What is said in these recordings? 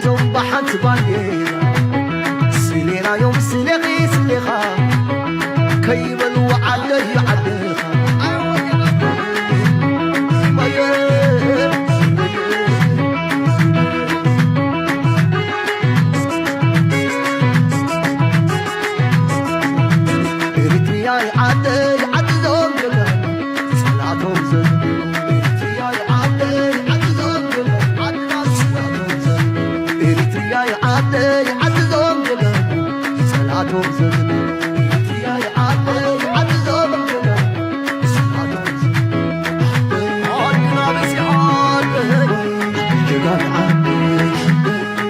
ቶም ብሓንቲ ባንዴራ ስሌናዮም ስሌኺ ስሌኻ ከይበልዎ ዓደይ ዓድኻ። ኤሪትሪያይ ዓደይ ዓዲ ዞም ጀጋኑ ጸላቶም ዘንብሩ። ኤሪትሪያይ ዓደይ ዓዲ ዞም ጀጋኑ ዓድና ጸላቶም ዘንብሩ። ኤሪትሪያይ ዓደይ ዓዲ ዞም ጀጋኑ ጸላቶም ዘንብሩ። ኤሪትሪያይ ዓደይ ዓዲ ዞም ጀጋኑ ጸላቶም ዘንብሩ። ዓድና በዚሓ ዓደይ ጀጋኑ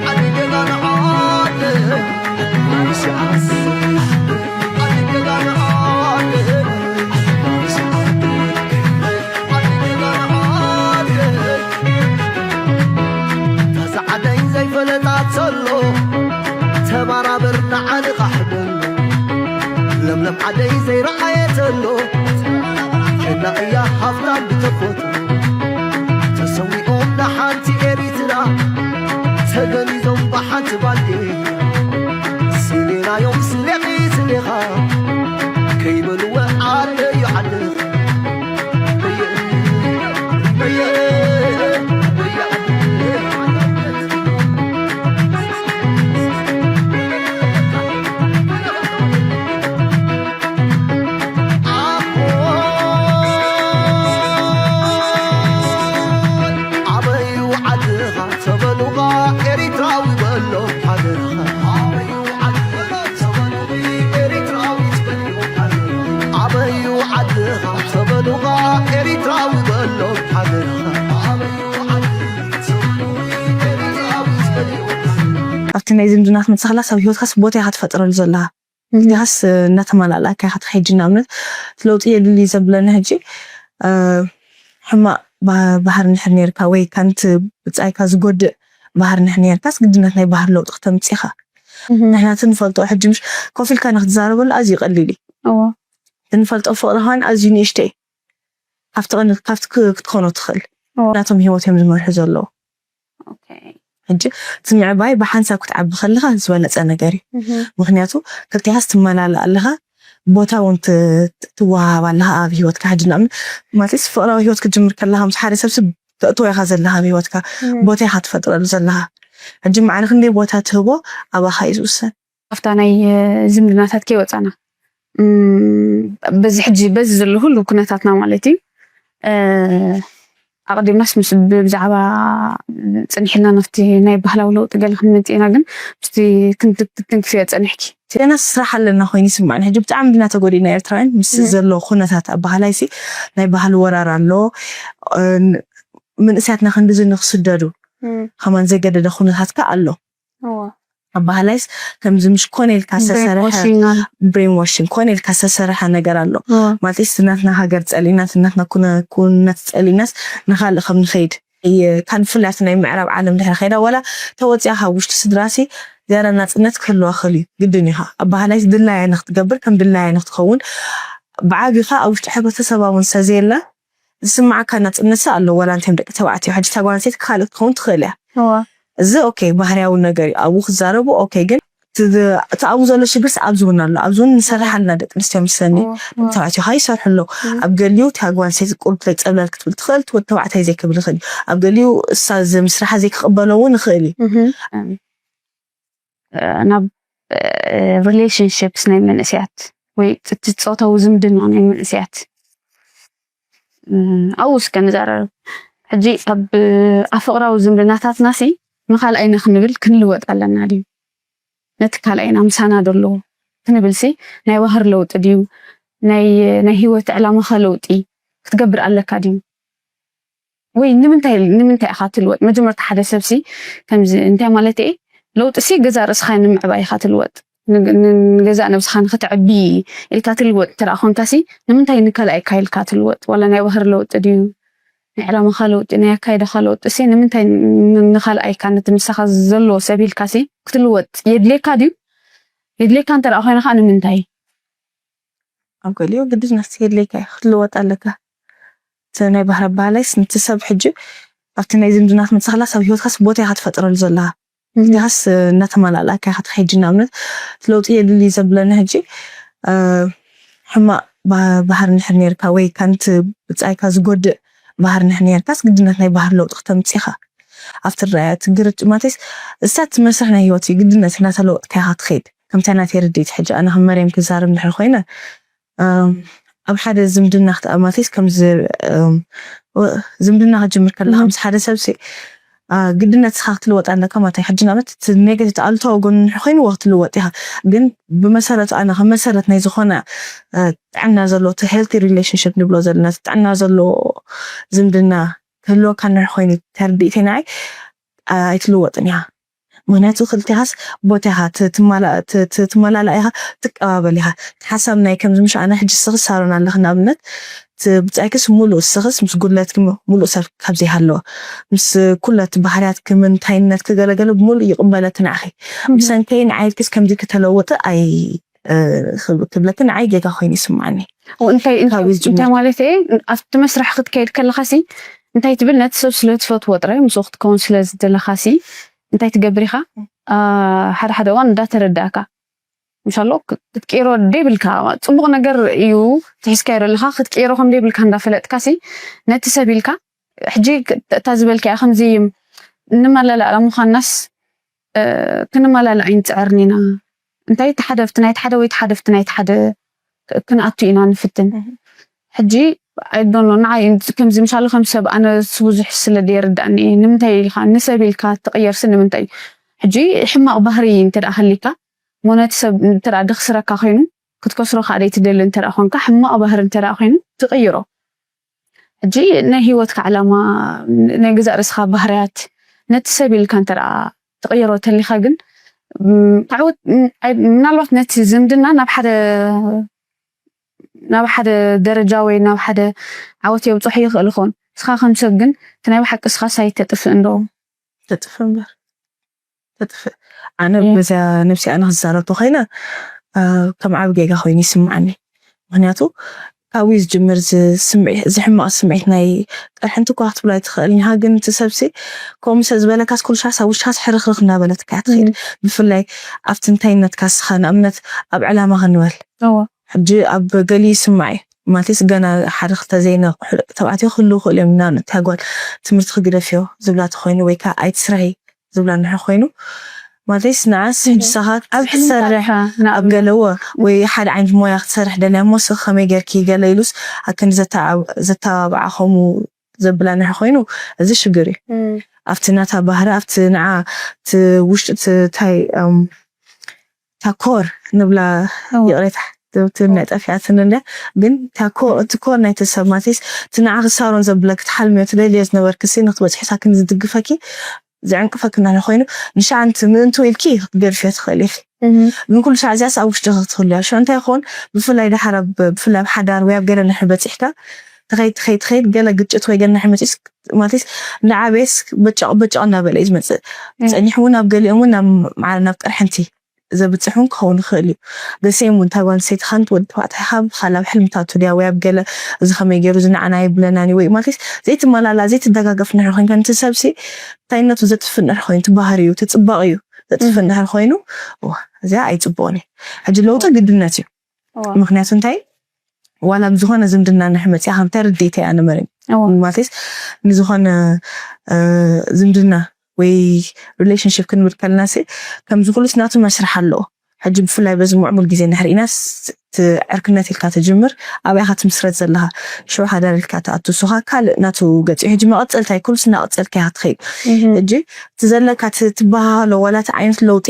ዓደይ ዛዓደይ ዘይፈለጣ ተሎ ተባራበር ንዓንቓሕ በሎ። ለምለም ዓደይ ዘይረኣየ ተሎ ጀና እያ ሃፍታም ብተፈጥሮ። ተሰዊኦም ንሓንቲ ኤሪትራ ተገኒዞም ብሓንቲ ባንዴራ። ስሌናዮም ስሌኺ ስሌኻ ከይበልወ ዓደዩ ዓደኻ። ኣበዩ ዓድኻ ተበሉኻ ኤሪትራዊ በሎ ሓደርኻ። ኣበዩ ዓድኻ ተበሉኺ ኤሪትራዊ ትበልዮ ሓደርኻ። ኣበዩ ዓድኻ ተበሉኻ ኤሪትራዊ በሎ ሓደርኻ። ኣበዩ ዓድኻ ተበሉኺ ኤሪትራዊ ትበልዮ ሓደርኻ። ኣብቲ ናይ ዝምድናት ምትኽላስ ኣብ ህይወትካስ ቦታ ኢኻ ትፈጥረሉ ዘለኻ። እዚኻስ እናተመላላእካ ኢኻ ትኸይድ። ንኣብነት ለውጢ የድሊ ዘብለኒ ሕጂ፣ እ፣ ሕማቕ ባ-፣ ባህሪ እንድሕር ነይርካ ወይ ካንቲ ብጻይካ ዝጎድእ ባህሪ እንድሕር ነይርካስ ግድነት ናይ ባህሪ ለውጢ ክተምጽእ ኢኻ። እህ። ንሕና እቲ ንፈልጦ ሕጂ ምሽ ኮፍ ኢልካ ንክትዛረበሉ ኣዝዩ ቀሊል እዩ። እዎ። እቲ ንፈልጦ ፍቕሪ ኸን ኣዝዩ ንእሽቶ እዩ። ካብቲ ቐን-፣ ካብቲ ክ-፣ ክትኾኖ ትኽእል። እዎ። ናቶም ህይወት እዮም ዝመርሑ ዘለዉ። ኦኬ። ሕጂ እቲ ምዕባይ ብሓንሳብ ክትዓቢ ከለኻ ዝበለጸ ነገር እዩ። እህ። ምኽንያቱ ክልቲኻስ ትመላላእ ኣለኻ፣ ቦታ እውን ት-፣ ት-፣ ትወሃሃብ ኣለኻ ኣብ ህይወትካ። ሕጂ ንኣብነት ማለትስ ፍቕራዊ ህይወት ክትጅምር ከለኻ ምስ ሓደ ሰብ ስብ ተእትዎ ኢኻ ዘለኻ ኣብ ህይወትካ፣ እህ። ቦታ ኢኻ ትፈጥረሉ ዘለኻ። ሕጂ ማዕረ ክንደይ ቦታ ትህቦ ኣባኻ እዩ ዝውሰን። ኣብታ ናይ፣ እ፣ ዝምድናታት ከይወጻና፣ እም፣ በዚ ሕጂ በዚ ዘሎ ሁሉ ኩነታትና ማለት እዩ፣ እ፣ ኣቐዲምናስ ምስ ብ-፣ ብዛዕባ ጽኒሕና ናብቲ ናይ ባህላዊ ለውጢ ገለ ክንመጽእ ኢና፣ ግን ምስቲ ክንት-፣ ክትትንክፍዮ ጸኒሕኪ። ገና ስራሕ ኣለና ኮይኑ ይስማዕኒ። ሕጂ ብጣዕሚ ድና ተጎዲእና ኤርትራውያን ምስ እም። ዘሎ ኩነታት ኣበሃላይሲ ናይ ባህሊ ወራር ኣሎ። እ፣ ን-፣ መንእሰያትና ክንድዚ ንክስደዱ እም። ከማን ዘገደደ ኩነታት ከ ኣሎ። እዎ። ኣበሃላይስ ከምዚ ምሽ ኮነ ኢልካ ዝተሰርሐ ብሬንዋሺንግ ኣሎ። ብሬንዋሺንግ ኮነ ኢልካ ዝተሰርሐ ነገር ኣሎ። እዎ። ማለት እቲ ናትና ሃገር ጸሊእናስ፣ ናትና ኩነ-፣ ኩነት ጸሊእናስ ንኻልእ ከም ንኸይድ እየ፣ ካን ፍላት ናይ ምዕራብ ዓለም ድሕሪ ኸይዳ፣ ዋላ ተወጺኣ ካብ ውሽጢ ስድራሲ ዝያዳ ናጽነት ክህልዋ ክእል እዩ። ግድን ኢኻ። ኣበሃላይስ ድላያ ንክትገብር፣ ከም ድላያ ንክትኸውን፣ ብዓቢኻ ኣብ ውሽጢ ሕብረተሰባ እውን ሰዘየላ፣ ዝስምዓካ ናጽነት ኣሎ፣ ዋላ እንተም ደቂ ተባዕትዮ። ሕጂ እታ ጓል ኣንስተይቲ ካልእ ክትኸውን ትኽእል እያ። እዋ። እዚ ኦኬ፣ ባህርያዊ ነገር እዩ። ኣብኡ ክዛረቡ ኦኬ፣ ግን እቲ፣ እቲ ኣብኡ ዘሎ ሽግርስ ኣብዚ እውን ኣሎ። ኣብዚ እውን ንሰርሕ ኣለና ደቂ ኣንስትዮ ምስለኒ። እዋ፣ እዋ። ተባዕትዮ ኸኣ ይሰርሑ ኣለዉ። እም። ኣብ ገሊኡ እታ ጓል ኣንስተይቲ ቁሩብ ለይጸብለል ክትብል ትኽእል፣ እቲ ወዲ ተባዕታይ ዘይክብል ይኽእል እዩ። ኣብ ገሊኡ እሳ እዚ ምስራሓ ዘይክቕበሎ እውን ይኽእል እዩ። እህ። እም። እ፣ ናብ፣ እ፣ ሪሌሽንሺፕስ ናይ መንእሰያት ወይ እቲ ጾታዊ ዝምድና ናይ መንእሰያት፣ እ፣ ኣብኡ እስከ ንዛረብ። ሕጂ ኣብ፣ ኣብ ፍቕራዊ ዝምድናታትናሲ ንኻልኣይና ክንብል ክንልወጥ ኣለና ድዩ? ነቲ ካልኣይና ምሳና ደሎ ክንብልሲ ናይ ባህሪ ለውጢ ድዩ? ናይ፣ ናይ ህይወት ዕላማኻ ለውጢ ክትገብር ኣለካ ድዩ? ወይ ንምንታይ፣ ንምንታይ ኢኻ ትልወጥ? መጀመርታ ሓደ ሰብሲ ከምዚ እንታይ ማለት እየ? ለውጥሲ ገዛእ ርእስኻ ንምዕባይ ኢኻ ትልወጥ። ን-፣ ን-፣ ንገዛእ ነብስኻ ንኽትዕቢ ኢልካ ትልወጥ እንተ ደኣ ኾንካሲ፣ ንምንታይ ንካልኣይካ ኢልካ ትልወጥ? ዋላ ናይ ባህሪ ለውጢ ድዩ? ናይ ዕላማኻ ለውጢ፣ ናይ ኣካይዳኻ ለውጢሲ ንምንታይ ን-፣ ንኻልኣይካ ነቲ ንስኻ ዘሎ ሰብ ኢልካሲ ክትልወጥ የድልየካ ድዩ? የድልየካ እንተ ደኣ ኮይነ ኸኣ ንምንታይ? ኣብ ገሊኡ ግድን ነፍሲ የድልየካ እዩ፣ ክትልወጥ ኣለካ። እቲ ናይ ባህሪ ኣበሃላይስ ነቲ ሰብ ሕጂ ኣብቲ ናይ ዝምድና ክትመጽእ ከላስ ኣብ ህይወትካስ ቦታ ኢኻ ትፈጥረሉ ዘለኻ። ያስ እናተመላላእካ ኢኻ ትኸይድ። ንኣብነት እቲ ለውጢ የድሊ ዘብለኒ ሕጂ እ፣ ሕማቕ ባ- ባህሪ እንድሕር ነርካ ወይ ካንቲ ብጻይካ ዝጎድእ ባህሪ እንድሕር ነርካስ ግድነት ናይ ባህሪ ለውጢ ክተምጽእ ኢኻ። ኣብቲ ራያ እቲ ግርጭ ማለትስ እሳት መስርሕ ናይ ህይወት እዩ። ግድነት እናተለወጥካ ኢኻ ትኸይድ። ከምታ ናተይ ርድኢት ሕጂ ኣነ ከም መርየም ክዛረብ እንድሕር ኮይነ እም፣ ኣብ ሓደ ዝምድና ክትኣማቴስ ከምዚ እም፣ ወ- ዝምድና ክጅምር ከለካ ምስ ሓደ ሰብ ሲ አ፣ ግድነት ስኻ ክትልወጥ ኣለካ ማለት እዩ። ሕጂ ንኣብነት እቲ ኔጌቲቭ ኣሉታዊ ጎኑ እንድሕር ኮይኑ ወ ክትልወጥ ኢኻ። ግን ብመሰረቱ ኣነ ከም መሰረት ናይ ዝኾነ እ፣ ጥዕና ዘለዎ እቲ ሄልቲ ሪሌሽንሽፕ ንብሎ ዘለና እቲ ጥዕና ዘለዎ ዝምድና ክህልወካ እንድሕር ኮይኑ ተርዲእተይ ንዓይ አ፣ ኣይትልወጥን ኢኻ። ምክንያቱ ክልቲኻስ ቦታኻ ት- ትማላ- ት- ት- ትመላላእ ኢኻ፣ ትቀባበል ኢኻ። እቲ ሓሳብ ናይ ከምዚ ምሽ ኣነ ሕጂ ስኽስ ሳሮን ኣለኽ ንኣብነት እቲ ብጻይክስ ሙሉእ ስኽስ ምስ ጉድለትኪ ሙ- ሙሉእ ሰብ ካብ ዘይሃለወ ምስ ኩለት ባህርያትኪ ምንታይነት ክገለገለ ብሙሉእ ይቕበለኪ ንዓኺ። ብሰንከይ ንዓይልክስ ከምዚ ክተለውጥ ኣይ እ፣ ክብ- ክብለኪ ንዓይ ጌጋ ኮይኑ ይስምዓኒ። እንታይ እንታይ ካብዚ ዝጅምር። እንታይ ማለት እየ? ኣብቲ መስርሕ ክትከይድ ከለኻሲ እንታይ ትብል? ነቲ ሰብ ስለ ትፈትዎ ጥራይ ምስኡ ክትከውን ስለ ዝደለኻሲ እንታይ ትገብር ኢኻ? አ፣ ሓደ ሓደ እዋን እንዳተረዳእካ ምሻሎ ክ- ክትቀይሮ ደይብልካ ጽቡቕ ነገር እዩ ትሒዝካዮ ዘለኻ ክትቀይሮ ከም ደይብልካ እንዳፈለጥካሲ ነቲ ሰብ ኢልካ ሕጂ ክ- እታ ዝበልካያ ከምዚ እንመላላእላ ምዃንናስ እ፣ ክንመላላእ ኣይንጽዕርን ኢና። እንታይ እቲ ሓደ ኣብቲ ናይቲ ሓደ ወይ እቲ ሓደ ኣብቲ ናይቲ ሓደ ክ- ክንኣቱ ኢና ንፍትን። ሕጂ ኣይዶኖ ንዓይ ከምዚ ምሻሉ ከም ሰብ ኣነ ብዙሕ ስለ ደየርዳእኒ እየ። ንምንታይ ኢልካ ንሰብ ኢልካ ትቕየርሲ ንምንታይ እዩ? ሕጂ ሕማቕ ባህሪ እንተ ደኣ ሃሊካ እሞ ነቲ ሰብ እንተ ደኣ ደኽስረካ ኮይኑ ክትከስሮ ከዓ ደይትደሊ እንተ ደኣ ኮንካ ሕማቕ ባህሪ እንተ ደኣ ኮይኑ ትቕይሮ። ሕጂ ናይ ህይወትካ ዕላማ ናይ ገዛእ ርእስኻ ባህርያት ነቲ ሰብ ኢልካ እንተ ደኣ ትቕይሮ ተሊኻ ግን ም፣ ክዕወት ም፣ ኣይ- ምናልባት ነቲ ዝምድና ናብ ሓደ ናብ ሓደ ደረጃ ወይ ናብ ሓደ ዓወት የብፅሖ ይኽእል ይኸውን። እስኻ ከም ሰብ ግን እቲ ናይ ብሓቂ እስኻስ ኣይተጥፍእን ዶ? ተጥፍእ እምበር ተጥፍእ። ኣነ በዚያ ነብሲ ኣነ ክዛረብ ተኮይነ እ፣ ከም ዓብ ጌጋ ኮይኑ ይስምዓኒ። ምክንያቱ ካብኡ ዝጅምር እዚ ስምዒ- እዚ ሕማቕ ስምዒት ናይ ቅርሕንቲ እኳ ክትብሎ ኣይትኽእልን ኢኻ፣ ግን እቲ ሰብሲ ከምኡ ሰብ ዝበለካስ ኩሉ ሻሳ ውሻስ ሕርኽርኽ እናበለትካ እያ ትኸይድ። ብፍላይ ኣብቲ እንታይነትካ ስኻ ንኣብነት ኣብ ዕላማ ክንበል እወ። ሕጂ ኣብ ገሊ ይስማዕ እዩ ማለትስ ገና ሓደ ክልተ ዘይነቕሑ ደቂ ተባዕትዮ ክህልው ክእሉ እዮም። ንኣብነት እታ ጓል ትምህርቲ ክግደፍዮ ዝብላ ተኮይኑ ወይ ከዓ ኣይትስራሒ ዝብላ እንድሕር ኮይኑ ማለትስ ንዓስ ሕጂ ንሳኻ ኣብ ክትሰርሕ ሕልምታትካ ኣብ ንኣብነት ገለዎ ወይ ሓደ ዓይነት ሞያ ክትሰርሕ ደልያ እሞ ስኺ ከመይ ጌርኪ ገለ ኢሉስ ኣክንዲ ዘተዓ- ዘተባብዓ ከምኡ ዘብላ እንድሕር ኮይኑ እዚ ሽግር እዩ። እም፣ ኣብቲ ናታ ባህሪ ኣብቲ ንዓ እቲ ውሽጢ እቲ እንታይ እም፣ እታ ኮር ንብላ እዎ። ይቕሬታ ትብል ናይ ጠፊኣትን እንድያ ግን እታ ኮር እቲ ኮር ናይቲ ሰብ ማለትስ እቲ ንዓ ክሳሮን ዘብለኪ ትሓልምዮ ትደልዮ ዝነበርክሲ ንክትበፅሒ ሳክን ዝድግፈኪ ዝዕንቅፈኪ እናለ ኮይኑ ንሻንቲ ምእንቱ ኢልኪ ክትገድፍዮ ትኽእል ኢኺ። እም፣ ግን ኩሉ ሳዕ እዚኣስ ኣብ ውሽጢ ክትህልያ ሽዑ እንታይ ይኸውን? ብፍላይ ድሓር ኣብ ብፍላይ ኣብ ሓዳር ወይ ኣብ ገለ ንሕር በፂሕካ ትኸይድ ትኸይድ ትኸይድ ገለ ግጭት ወይ ገለ ንሕር መፂስ ማለትስ እንዳዓበየስ በጨቕ በጨቕ እናበለ እዩ ዝመፅእ። እም፣ ፀኒሕ እውን ኣብ ገሊኦም እውን ናብ ማዕረ ናብ ቅርሕንቲ ዘብፅሕ እውን ክኸውን ይኽእል እዩ። ደሴም እውን እታ ጓል ኣንስተይቲ ሓንቲ ወዲ ተባዕታይ ካብ ካል ኣብ ሕልምታቱ ድያ ወይ ኣብ ገለ እዚ ከመይ ገይሩ እዚ ንዓና ይብለናን ወይ ማለትስ ዘይትመላላ ዘይትደጋገፍ ንሕር ኮይንካ ነቲ ሰብሲ እንታይነቱ ዘጥፍእ ንሕር ኮይኑ እቲ ባህሪኡ እቲ ፅባቕ እዩ ዘጥፍእ ንሕር ኮይኑ እዋ እዚኣ ኣይፅቡቕን እዩ። ሕጂ ለውጢ ግድነት እዩ። እዋ። ምክንያቱ እንታይ ዋላ ብዝኾነ ዝምድና ንሕር መፅኣ ከምታ ርድኢተይ ኣነ መሪም እዋ። ማለትስ ንዝኾነ እ፣ ዝምድና ወይ ሪሌሽንሽፕ ክንብል ከለና ሲ ከምዚ ኩሉስ ናቱ መስርሕ ኣለዎ። ሕጂ ብፍላይ በዚ ምዕቡል ግዜ እንድሕር ኢና ስ- ት- ዕርክነት ኢልካ ትጅምር ኣብያኻ ትምስረት ዘለኻ ሽዑ ሓዳር ኢልካ ትኣቱ ሶኻ ካልእ ናቱ ገፂ ሕጂ መቐፀልታ እዩ ኩሉስ እናቐፀልካ ኢኻ ትኸይድ። እም፣ ሕጂ እቲ ዘለካ ት- ትበሃሃሎ ዋላ እቲ ዓይነት ለውጢ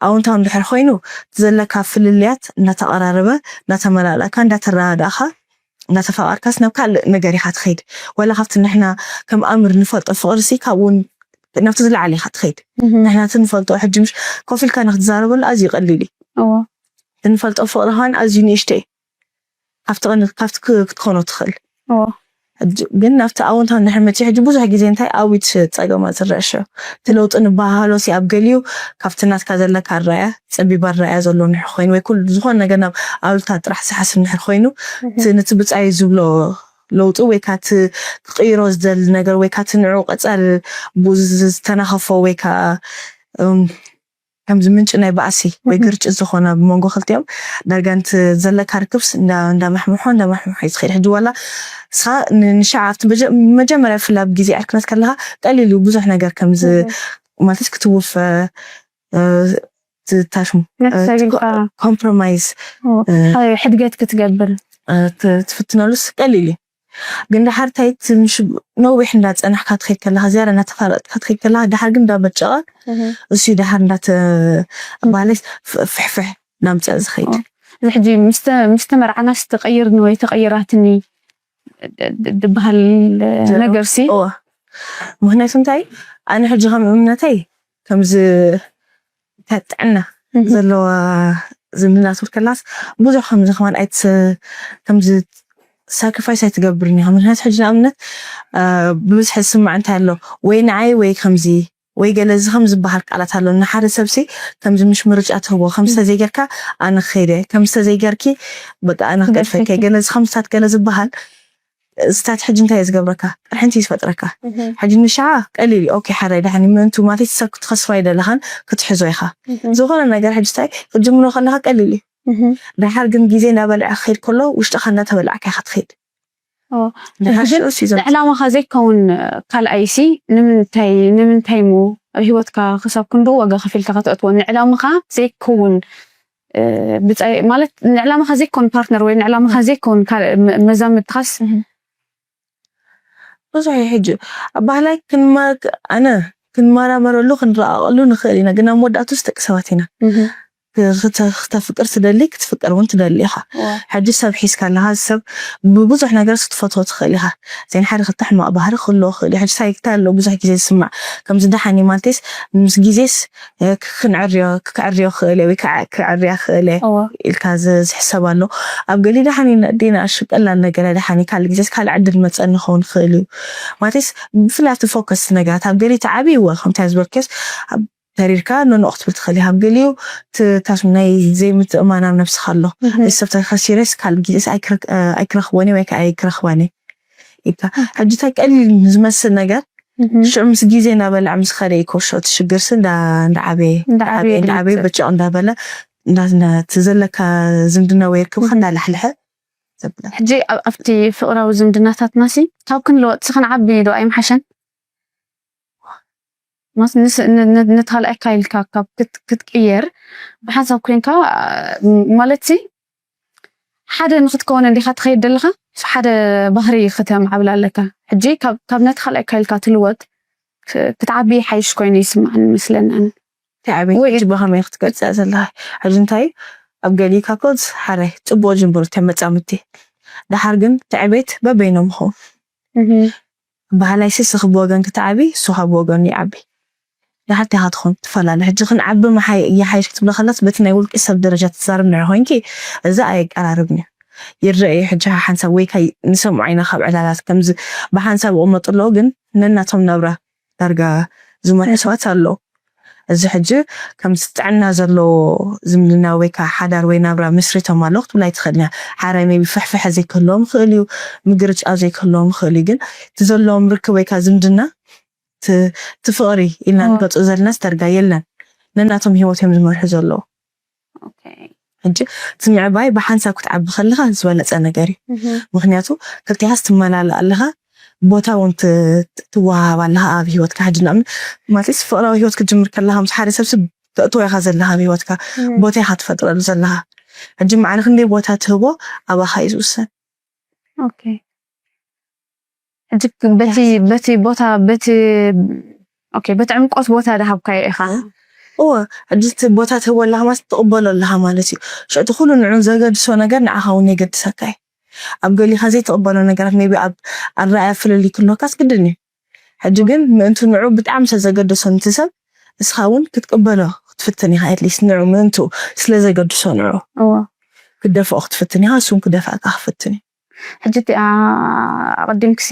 ኣውንታው እንድሕር ኮይኑ እቲ ዘለካ ፍልልያት እናተቐራረበ እናተመላላእካ እንዳተረዳዳእኻ እናተፋቐርካስ ናብ ካልእ ነገር ኢኻ ትኸይድ። ዋላ ካብቲ ንሕና ከም ኣምር ንፈልጦ ፍቕሪ ሲ ካብኡ እውን ናብቲ ዝለዓለ ኢኻ ትኸይድ። እም፣ ንሕና እቲ ንፈልጦ ሕጂ ምሽ ኮፍ ኢልካ ንክትዛረበሉ ኣዝዩ ቀሊል እዩ። እዎ። እቲ ንፈልጦ ፍቕሪ ኸን ኣዝዩ ንእሽቶ እዩ። ካብቲ ቀን ካብቲ ክ- ክትኾኖ ትኽእል። እዎ። ሕጂ ግን ናብቲ ኣውንታ ንድሕር መፅኡ ሕጂ ብዙሕ ግዜ እንታይ ኣዊት ፀገማ ዝረአ ሽዑ እቲ ለውጢ ንበሃሃሎ ሲ ኣብ ገሊኡ ካብቲ ናትካ ዘለካ ኣረኣያ ፀቢብ ኣረኣያ ዘሎ ንድሕር ኮይኑ ወይ ኩሉ ዝኾነ ነገር ናብ ኣሉታ ጥራሕ ዝሓስብ ንድሕር ኮይኑ እቲ ነቲ ብጻይ ዝብሎ ለውጢ ወይ ካቲ ክቕይሮ ዝደሊ ነገር ወይ ካቲ ንዑ ቀጻል ብኡ ዝተናኸፎ ወይ ከዓ እም፣ ከምዚ ምንጪ ናይ ባእሲ ወይ ግርጭት ዝኾነ ብመንጎ ክልቲኦም ዳርጋ ንቲ ዘለካ ርክብስ እንዳ- እንዳመሕምሖ እንዳመሕምሖ እዩ ዝኸይድ። ሕጂ ዋላ ንስኻ ን- ንሽዓ ኣብቲ መጀ- መጀመርያ ብፍላይ ኣብ ግዜ ዕርክነት ከለኻ ቀሊል እዩ ብዙሕ ነገር ከምዚ ማለት ክትውፈ እ፣ ትታሽሙ ነፍሰ ቢልካ ኮምፕሮማይዝ እ፣ ሕድገት ክትገብር ትፍትነሉስ ቀሊል እዩ። ግን ድሓር እንታይ እቲ ምሽ ነዊሕ እንዳፀናሕካ ትኸይድ ከለካ ዝያዳ እናተፋለጥካ ትኸይድ ከለካ ድሓር ግን እንዳበጨቐ እሱ ድሓር እንዳተ ማለት ፍሕፍሕ ናምፅእ ዝኸይድ እዚ ሕጂ ምስተ- ምስ ተመርዓናስ ተቐይርኒ ወይ ተቐይራትኒ ድ- ድ- ድበሃል ነገር ሲ እዋ ምክንያቱ እንታይ ኣነ ሕጂ ከም እምነተይ ከምዚ እንታይ ጥዕና ዘለዋ ዝምድና ትብል ከላስ ብዙሕ ከምዚ ከማን ኣይት ከምዚ ሳክሪፋይስ ኣይትገብርን ኢኻ። ምክንያቱ ሕጂ ንኣብነት አ፣ ብብዝሒ ዝስማዕ እንታይ ኣሎ ወይ ንዓይ ወይ ከምዚ ወይ ገለ እዚ ከም ዝበሃል ቃላት ኣሎ ንሓደ ሰብሲ ከምዚ ምሽ ምርጫ ትህቦ ከምዚ ተዘይገርካ ኣነ ክኸይደ ከምዚ ተዘይገርኪ በቃ ኣነ ክገድፈከ ገለ እዚ ከምስታት ገለ ዝበሃል ስታት ሕጂ እንታይ እዩ ዝገብረካ? ቅርሕንቲ እዩ ዝፈጥረካ። ሕጂ ንሻዓ ቀሊል እዩ። ኦኬ ሓራይ ደሓን ምእንቱ ማለት ሰብ ክትኸስሮ ኣይደለኻን ክትሕዞ ኢኻ። ዝኾነ ነገር ሕጂ እንታይ ክትጅምሮ ከለኻ ቀሊል እዩ። ድሓር ግን ግዜ እናበልዐ ክኸይድ ከሎ ውሽጥኻ እናተበላዕካ ኢኻ ትኸይድ። ንዕላማኻ ዘይከውን ካልኣይሲ ንምንታይ ንምንታይ ሞ ኣብ ህይወትካ ክሳብ ክንዶ ዋጋ ከፊልካ ከተእትዎ ንዕላማኻ ዘይከውን ማለት ንዕላማኻ ዘይኮን ፓርትነር ወይ ንዕላማኻ ዘይኮን መዛምድትኻስ ብዙሕ እዩ ሕጂ ኣብ ባህላይ ክንማ ኣነ ክንመራመረሉ ክንረኣቐሉ ንኽእል ኢና ግን ኣብ መወዳእቱስ ደቂ ሰባት ኢና ክተፍቅር ትደሊ ክትፍቀር እውን ትደሊ ኢኻ ሕጂ ሰብ ሒዝካ ኣለኻ ሰብ ብብዙሕ ነገር ክትፈትዎ ትኽእል ኢኻ ዘይን ሓደ ክልተ ሕማቕ ባህሪ ክህልዎ ክእል እዩ ሕጂ ሳይክታ ኣሎ ብዙሕ ግዜ ዝስማዕ ከምዚ ደሓኒ ማለቴስ ምስ ግዜስ ክንዕርዮ ክዕርዮ ክእል ወይ ክዕርያ ክእል ኢልካ ዝሕሰብ ኣሎ ኣብ ገሊ ደሓኒ ዲና ሽቀላል ነገር ደሓኒ ካልእ ግዜስ ካልእ ዕድል መፀኒ ክኸውን ክእል እዩ ማለቴስ ብፍላይ ኣብቲ ፎከስ ነገራት ኣብ ገሊ እቲ ዓብይ እወ ከምታይ ዝበልክስ ተሪርካ ኖኖ ክትብል ትኽእል ኢኻ ኣብ ገሊኡ ታስም ናይ ዘይምትእማን ኣብ ነብስኻ ኣሎ እዚ ሰብ ተኸሲረስ ካልእ ግዜስ ኣይክረኽቦን ወይ ከዓ ኣይክረኽባን ኢልካ ሕጂ እንታይ ቀሊል ዝመስል ነገር ሽዑ ምስ ግዜ እናበልዐ ምስ ኸደ እዩ ኮሾ እቲ ሽግርሲ እንዳዓበየ እንዳዓበየ በጭቕ እንዳበለ እቲ ዘለካ ዝምድና ወይ ርክብካ እንዳላሕልሐ ዘብለ ሕጂ ኣብቲ ፍቅራዊ ዝምድናታትና ሲ ካብ ክንለወጥ ሲ ክንዓቢ ዶ ኣይምሓሸን ነቲ ካልኣይካ ኢልካ ካብ ክትቅየር ብሓንሳብ ኮይንካ ማለት ሲ ሓደ ንክትከውን እንዲካ ትኸይድ ዘለካ ሓደ ባህሪ ከተማዕብል ኣለካ ሕጂ ካብ ነቲ ካልኣይካ ኢልካ ትልወጥ ክትዓቢ ሓይሽ ኮይኑ ይስማዕኒ ይመስለኒ ኣነ ትዕቤት ብኸመይ ክትገልፅያ ዘለካ ሕጂ እንታይ ኣብ ገሊካ ኮዝ ሓደ ፅቡቅ ጅምብሩ ተመፃምቲ ድሓር ግን ትዕቤት በበይኖም ይኸውን ባህላይ ስስ ክብ ወገን ክትዓቢ እሱ ካብ ወገኑ ይዓቢ ድሓር እንታይ ትኾን ትፈላለ ሕጂ ክንዓቢ ይሓይሽ ክትብሎ ከላስ በቲ ናይ ውልቂ ሰብ ደረጃ ትዛረብ ንዕ ኮይንኪ እዚ ኣየቀራርብን እዩ ይረአ እዩ ሕጂ ሓንሳብ ወይ ንሰምዖ ኢና ካብ ዕላላት ከምዚ ብሓንሳብ ይቕመጡ ኣለዉ ግን ነናቶም ናብራ ዳርጋ ዝመርሑ ሰባት ኣለዉ እዚ ሕጂ ከምዚ ጥዕና ዘለዎ ዝምድና ወይ ከዓ ሓዳር ወይ ናብራ መስሪቶም ኣለዉ ክትብል ኣይትኽእልን እያ ሓራይ ሜቢ ፍሕፍሐ ዘይክህልዎም ይኽእል እዩ ምግርጫው ዘይክህልዎም ይኽእል እዩ ግን እቲ ዘለዎም ርክብ ወይ ከዓ ዝምድና እቲ ፍቕሪ ኢልና ንገፁ ዘለናስ ዳርጋ የለን ነናቶም ሂወት እዮም ዝመርሑ ዘለዉ ሕጂ እቲ ምዕባይ ብሓንሳብ ክትዓቢ ከለኻ ዝበለፀ ነገር እዩ ምክንያቱ ክልቲኻስ ትመላልእ ኣለኻ ቦታ እውን ትወሃብ ኣለኻ ኣብ ሂወትካ ሕጂ ንኣብነት ማለትስ ፍቕራዊ ሂወት ክትጅምር ከለኻ ምስ ሓደ ሰብ ስብ ተእትዎ ኢኻ ዘለኻ ኣብ ሂወትካ ቦታ ኢኻ ትፈጥረሉ ዘለኻ ሕጂ ማዕረ ክንደይ ቦታ ትህቦ ኣባኻ እዩ ዝውሰን ሕጂ በቲ በቲ ቦታ በቲ ኦኬ በቲ ዕምቆት ቦታ ድሃብካዮ ኢኻ እወ ሕጂ እቲ ቦታ ትህቦ ኣለኻ ማለት ትቕበሎ ኣለኻ ማለት እዩ ሽዕቲ ኩሉ ንዑ ዘገድሶ ነገር ንዓኻ እውን የገድሰካ እዩ ኣብ ገሊኻ ዘይትቕበሎ ነገራት ሜቢ ኣብ ኣረኣያ ፍልልይ ክህልወካስ ግድን እዩ ሕጂ ግን ምእንቱ ንዑ ብጣዕሚ ስለ ዘገደሶ ነቲ ሰብ እስኻ እውን ክትቅበሎ ክትፍትን ኢኻ ኣትሊስት ንዑ ምእንቱ ስለ ዘገድሶ ንዑ ክትደፍኦ ክትፍትን ኢኻ እሱ እውን ክደፍኣካ ክፍትን እዩ ሕጂ እቲኣ ኣቐዲምክሲ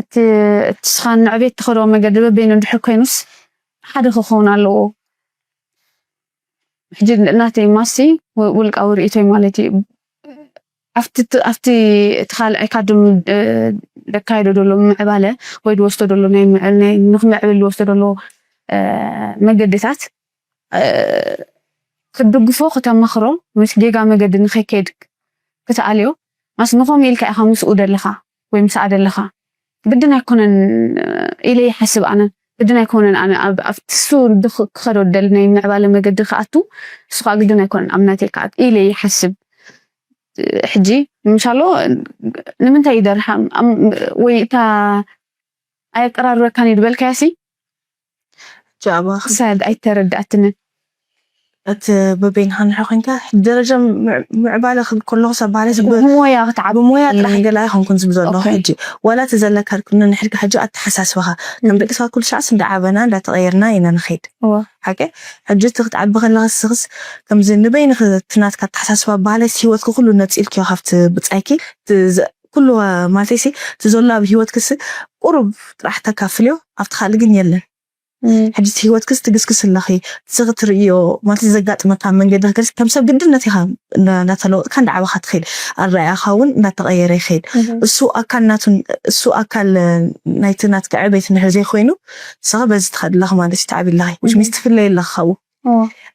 እቲ እስኻ ንዕቤት ትኸዶ መገዲ በበይኑ እንድሕር ኮይኑስ ሓደ ክኸውን ኣለዎ ሕጂ ናተይ ማሲ ውልቃዊ ርእቶይ ማለት እዩ ኣብቲ እቲ ካልኣይ ካድም ደካይዶ ደሎ ምዕባለ ወይ ዝወስዶ ደሎ ናይ ንክምዕብል ዝወስዶ ደሎ መገድታት ክትድግፎ፣ ክተማኽሮ፣ ምስ ጌጋ መገዲ ንኸይከይድ ክትኣልዮ፣ ማስ ንኸም ኢልካ ኢኻ ምስኡ ደለኻ ወይ ምስኣ ደለኻ። ግድን ኣይኮነን ኢለ ይሓስብ ኣነ። ግድን ኣይኮነን ኣነ ኣብቲ ሱ ክኸዶ ደል ናይ ምዕባለ መገዲ ክኣቱ፣ እሱ ከዓ ግድን ኣይኮነን ኣብ ናተይ ክኣቱ ኢለ ይሓስብ። ሕጂ ምሻሎ ንምንታይ ይደርሓ ወይ እታ ኣየቀራርበካን እዩ ዝበልካያ ሲ ጃባ ክሳድ ኣይተረዳእትንን። እቲ በበይንካ ንሕር ኮይንካ ደረጃ ምዕባለ ክብል ከለኹ ሰባለስ ብሞያ ክትዓብ ብሞያ ጥራሕ ገላ ኣይኮንኩን ዝብል ዘለኹ። ሕጂ ዋላ እቲ ዘለካ ርክብ ንሕድካ ሕጂ ኣተሓሳስባኻ ከም ደቂ ሰባት ኩሉ ሻዕስ እንዳዓበና እንዳተቐየርና ኢና ንኸይድ። ሓቂ ሕጂ እቲ ክትዓቢ ከለኻ ስኽስ ከምዚ ንበይንኺ እቲ ናትካ ኣተሓሳስባ ባህላይስ ህይወትኪ ኩሉ ነፂልክዮ ካብቲ ብፃይኪ ኩሉ ማለት ሲ እቲ ዘሎ ኣብ ህይወትክስ ቁሩብ ጥራሕ ተካፍልዮ ኣብቲ ካልእ ግን የለን። ሕጂ ህይወትክስ ትግስግስ ኣለኺ ስኺ ትርእዮ ማለት ዘጋጥመካ መንገዲ ክገልጽ ከም ሰብ ግድነት ኢኻ እንዳተለወጥካ እንዳዓበኻ ትኸይድ ኣረኣያኻ እውን እንዳተቐየረ ይኸይድ። እሱ ኣካል ናቱን እሱ ኣካል ናይቲ ናትካ ዕቤት እንድሕር ዘይኮይኑ ንስኺ በዚ ትኸዲ ኣለኺ ማለት እዩ። ትዓቢ ኣለኺ which means ትፍለይ ኣለኺ ካብኡ።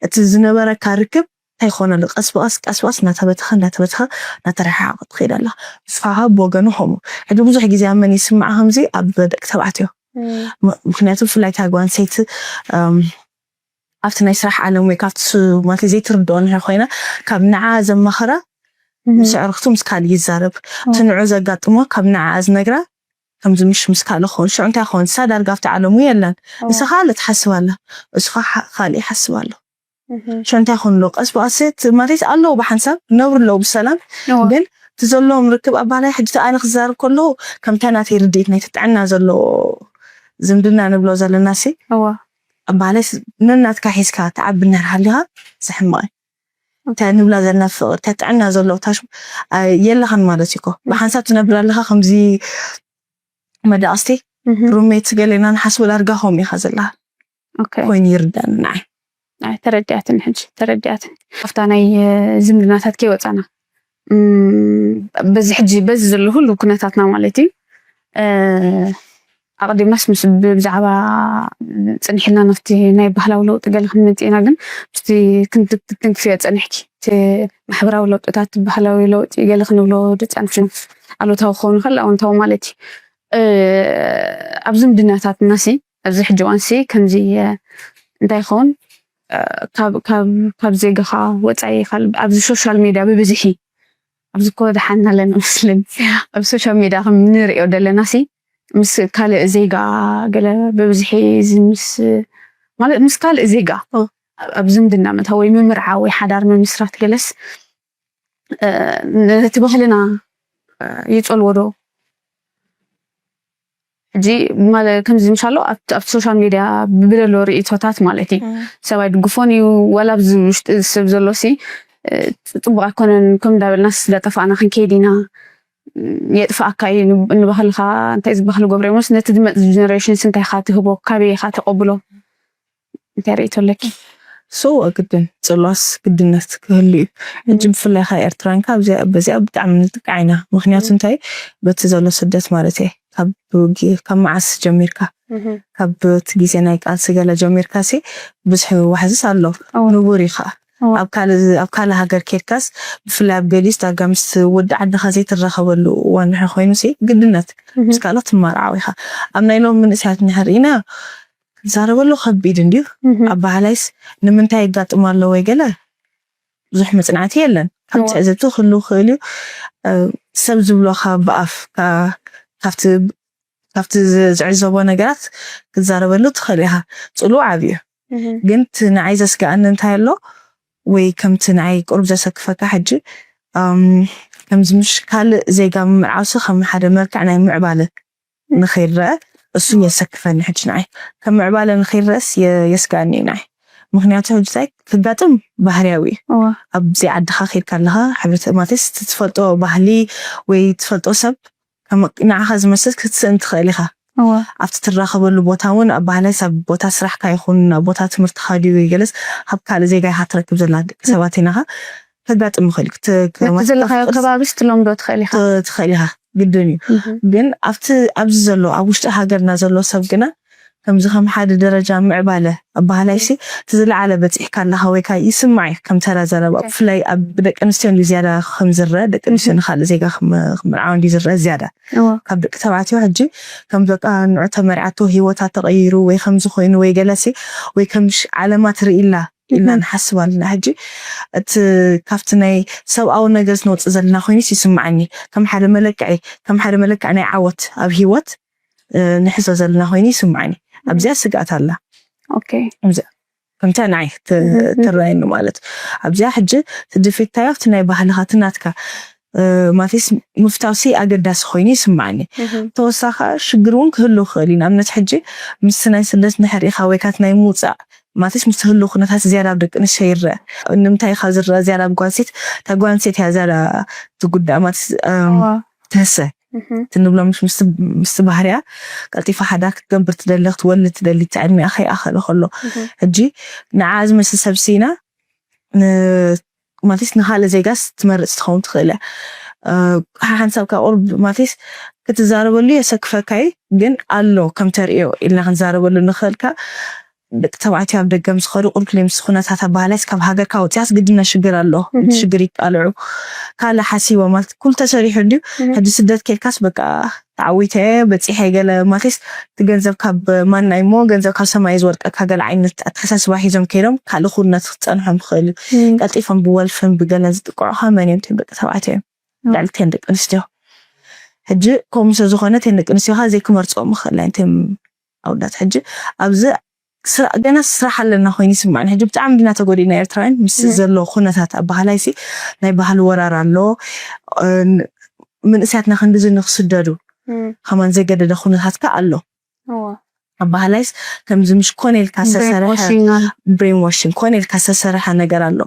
እቲ ዝነበረካ ርክብ እንታይ ይኾን ኣሎ ቀስ ብቐስ ቀስ ብቐስ እናተበተኸ እናተበተኸ እናተረሓሓቐ ትኸይድ ኣላ። ንስኻ ከዓ ብወገኑ ከምኡ ሕጂ ብዙሕ ግዜ ኣብ መን ይስማዕ ከምዚ ኣብ ደቂ ተባዕትዮ ምክንያቱ ብፍላይ እታ ጓል ኣንስተይቲ ኣብቲ ናይ ስራሕ ዓለም ወይ ካብቲ ማለት ዘይትርድኦ እንድሕር ኮይና ካብ ንዓ ዘማኸራ ምስ ኣዕርኽቱ ምስ ካልእ ይዛረብ እቲ ንዑ ዘጋጥሞ ካብ ንዓ ዝነግራ ከምዚ ምሽ ምስ ካልእ ክኸውን ሽዑ እንታይ ክኸውን ንሳ ዳርጋ ኣብቲ ዓለሙ የላን ንሳ ካልእ ትሓስብ ኣላ እሱ ከዓ ካልእ ይሓስብ ኣሎ ሽዑ እንታይ ክኸውን ኣሎ ቀስ ብቐስ ማለት ኣለዉ ብሓንሳብ ነብሩ ኣለዉ ብሰላም ግን እቲ ዘለዎም ርክብ ኣባላይ ሕጂ ኣነ ክዛረብ ከለኹ ከምታ ናተይ ርድኢት ናይቲ ጥዕና ዘለዎ ዝምድና ንብሎ ዘለና ሲ ኣባላይ ነናትካ ሒዝካ ትዓቢ እንድሕር ሃሊኻ ዘሕምቕ እታ ንብላ ዘለና ፍቕሪ እታ ጥዕና ዘለዎ ታሽ የለኻን ማለት እዩ እኮ ብሓንሳብ ትነብር ኣለኻ ከምዚ መዳቕስቲ ሩሜት ገሌና ንሓስቡ ዳርጋ ከምኡ ኢኻ ዘለኻ ኮይኑ ይርዳኒ ንዓይ ተረዲኣትን ሕጂ ተረዲኣትን ኣብታ ናይ ዝምድናታት ከይወፃና በዚ ሕጂ በዚ ዘሎ ሁሉ ኩነታትና ማለት እዩ ኣቐዲምናስ ምስ ብዛዕባ ፅንሒልና ናብቲ ናይ ባህላዊ ለውጢ ገለ ክንመፅእ ኢና ግን ምስቲ ክንትንክፍዮ ፀኒሕኪ እቲ ማሕበራዊ ለውጥታት ባህላዊ ለውጢ ገለ ክንብሎ ደፃንፍና ኣሉታዊ ክኸውን ይኽእል ኣወንታዊ ማለት እዩ ኣብ ዝምድናታትና ሲ ኣብዚ ሕጂ እዋን ሲ ከምዚ እንታይ ይኸውን ካብ ዜጋኻ ወፃኢ ኣብዚ ሶሻል ሚድያ ብብዝሒ ኣብዚ ኮ ደሓን ኣለና መስለኒ ኣብ ሶሻል ሚድያ ከም ንሪኦ ዘለና ሲ ምስ ካልእ ዜጋ ገለ ብብዝሒ ምስ ማለት ምስ ካልእ ዜጋ ኣብ ዝምድና ምእታው ወይ ምምርዓው ወይ ሓዳር ምምስራት ገለስ ነቲ ባህልና ይፀልዎ ዶ ሕጂ ማለት ከምዚ ምሻሎ ኣብቲ ሶሻል ሚድያ ብደሎ ርእቶታት ማለት እዩ ሰብ ኣይድግፎን እዩ ዋላ ኣብዚ ውሽጢ ሰብ ዘሎ ሲ ፅቡቅ ኣይኮነን ከም እንዳበልና ስለ ጠፋእና ክንከይድ ኢና የጥፍኣካ እዩ ንባህልካ እንታይ ዝበሃል ገብረ ሞስ ነቲ ዝመፅ ጀነሬሽንስ እንታይ ኢካ ትህቦ ካበይ ኢካ ተቀብሎ እንታይ ርእቶ ኣለኪ ሶ ግድን ፅሏስ ግድነት ክህሉ እዩ ሕጂ ብፍላይ ካ ኤርትራን ካብ በዚኣ ብጣዕሚ ንጥቃዕ ኢና ምክንያቱ እንታይ በቲ ዘሎ ስደት ማለት እየ ካብ መዓስ ጀሚርካ ካብ እቲ ግዜ ናይ ቃልሲ ገለ ጀሚርካ ሲ ብዙሕ ዋሕዝስ ኣሎ ንቡር እዩ ከዓ ኣብ ካልእ ሃገር ኬድካስ ብፍላይ ኣብ ገሊስ ዳርጋ ምስ ወዲ ዓድኻ ዘይትራኸበሉ እዋን ድሕር ኮይኑ ሲ ግድነት ምስ ካልኦት ትመርዓው ኢኻ ኣብ ናይ ሎም መንእሰያት ንሕር ኢና ክንዛረበሉ ከቢድ እንድዩ ኣባህላይስ ንምንታይ የጋጥም ኣሎ ወይ ገለ ብዙሕ መፅናዕቲ የለን ካብ ትዕዝብቲ ክህሉ ክእል እዩ ሰብ ዝብሎካ ብኣፍ ካብቲ ዝዕዘቦ ነገራት ክትዛረበሉ ትኽእል ኢኻ ፅሉ ዓብዩ ግን እቲ ንዓይ ዘስጋኣኒ እንታይ ኣሎ ወይ ከምቲ ንዓይ ቁሩብ ዘሰክፈካ ሕጂ ከምዚ ምሽ ካልእ ዜጋ ምምርዓውሲ ከም ሓደ መልክዕ ናይ ምዕባለ ንኸይረአ እሱ የሰክፈኒ ሕጂ ንዓይ ከም ምዕባለ ንኸይረአስ የስጋኣኒ እዩ ንዓይ ምክንያቱ ሕጂ እንታይ ክጋጥም ባህርያዊ እዩ ኣብዚ ዓድኻ ከይድካ ኣለኻ ሕብረተ ማለትስ ትፈልጦ ባህሊ ወይ ትፈልጦ ሰብ ንዓኻ ዝመስል ክትስእን ትኽእል ኢኻ ኣብቲ ትራኸበሉ ቦታ እውን ኣብ ባህላይስ ኣብ ቦታ ስራሕካ ይኹን ኣብ ቦታ ትምህርትኻ ድዩ ገለስ ካብ ካልእ ዜጋ ኢኻ ትረክብ ዘላ ደቂ ሰባት ኢናኻ ከጋጥም ይኽእል እዩ ዘለኻዮ ከባቢ ስትለምዶ ትኽእል ኢኻ ትኽእል ኢኻ ግድን እዩ ግን ኣብቲ ኣብዚ ዘሎ ኣብ ውሽጢ ሃገርና ዘሎ ሰብ ግና ከምዚ ከም ሓደ ደረጃ ምዕባለ ኣባህላይሲ እቲ ዝለዓለ በፂሕካ ኣለኻ ወይ ከዓ ይስማዕ እዩ ከም ተራ ዘረባ። ብፍላይ ኣብ ደቂ ኣንስትዮ እንዲ ዝያዳ ከም ዝረአ፣ ደቂ ኣንስትዮ ንካልእ ዜጋ ክምርዓው እንዲ ዝረአ ዝያዳ ካብ ደቂ ተባዕትዮ። ሕጂ ከም በቃ ንዑ ተመርዓቶ ህይወታ ተቐይሩ ወይ ከምዚ ኮይኑ ወይ ገለሲ ወይ ከም ዓለማ ትርኢ ኢላ ኢልና ንሓስብ ኣለና። ሕጂ እቲ ካብቲ ናይ ሰብኣዊ ነገር ዝነውፅእ ዘለና ኮይኑስ ይስምዓኒ። ከም ሓደ መለክዒ ከም ሓደ መለክዒ ናይ ዓወት ኣብ ህይወት ንሕዞ ዘለና ኮይኑ ይስምዓኒ። ኣብዚኣ ስግኣት ኣላ። ከምታ ንዓይ ትረኣየኒ ማለት ኣብዚኣ ሕጂ ትድፊታዮ ኣብቲ ናይ ባህልኻ ትናትካ ማለትስ ምፍታውሲ ኣገዳሲ ኮይኑ ይስምዓኒ። ተወሳኻ ሽግር እውን ክህሉ ክኽእል እዩ። ንኣብነት ሕጂ ምስቲ ናይ ስደት ንሕር ኢኻ ወይ ካት ናይ ምውፃእ ማለትስ ምስ ህሉ ኩነታት ዝያዳ ኣብ ደቂ ኣንስትዮ ይረአ። ንምንታይ ኢኻ ዝረአ ዝያዳ ኣብ ጓንሴት? እታ ጓንሴት እያ ዝያዳ ትጉዳእ ማለትስ ትህሰ ትንብሎ ምስ ምስቲ ባህርያ ቀልጢፋ ሓዳር ክትገብር ትደሊ ክትወልድ ትደሊ እቲ ዕድሚኣ ከይኣኸለ ከሎ ሕጂ ንዓ ዝመስል ሰብ ሲና ማለት ንካልእ ዜጋስ ትመርፅ ትኸውን ትኽእል እያ። ሓንሳብ ካብ ቁርብ ማለት ክትዛረበሉ የሰክፈካይ ግን ኣሎ ከም ተርእዮ ኢልና ክንዛረበሉ ንኽእልካ ደቂ ተባዕትዮ ኣብ ደገ ምስ ኸዱ ቁልቁል ምስ ኩነታት ኣባህላይስ ካብ ሃገርካ ወፅያስ ግድና ሽግር ኣሎ ሽግር ይቃልዑ ካልእ ሓሲቦ ማለት ኩሉ ተሰሪሑ እንድዩ ሕጂ ስደት ኬድካስ በቃ ተዓዊተ በፂሐ ገለ ማለትስ እቲ ገንዘብ ካብ ማናይ እሞ ገንዘብ ካብ ሰማይ ዝወርቀካ ገለ ዓይነት ኣተሓሳስባ ሒዞም ከይዶም ካልእ ኩነት ክፀንሖም ይኽእል እዩ ቀልጢፎም ብወልፍን ብገለን ዝጥቅዑኻ መን እዮም ቶም ደቂ ተባዕትዮ እዮም ልዕልተን ደቂ ኣንስትዮ ሕጂ ከምኡ ስለ ዝኾነ ተን ደቂ ኣንስትዮ ከዓ ዘይክመርፅኦም ይኽእል እዮም ኣውዳት ሕጂ ኣብዚ ገና ስራሕ ኣለና ኮይኑ ይስማዕኒ ሕጂ ብጣዕሚ ዲና ተጎዲእና ኤርትራውያን ምስ ዘሎ ኩነታት ኣባህላይሲ ናይ ባህሊ ወራር ኣሎ ምንእስያትና ክንድዚ ንክስደዱ ከማን ዘገደደ ኩነታት ከ ኣሎ ኣባህላይስ ከምዚ ምሽ ኮነ ኢልካ ዝተሰርሐ ብሬን ዋሽንግ ኮነ ኢልካ ዝተሰርሐ ነገር ኣሎ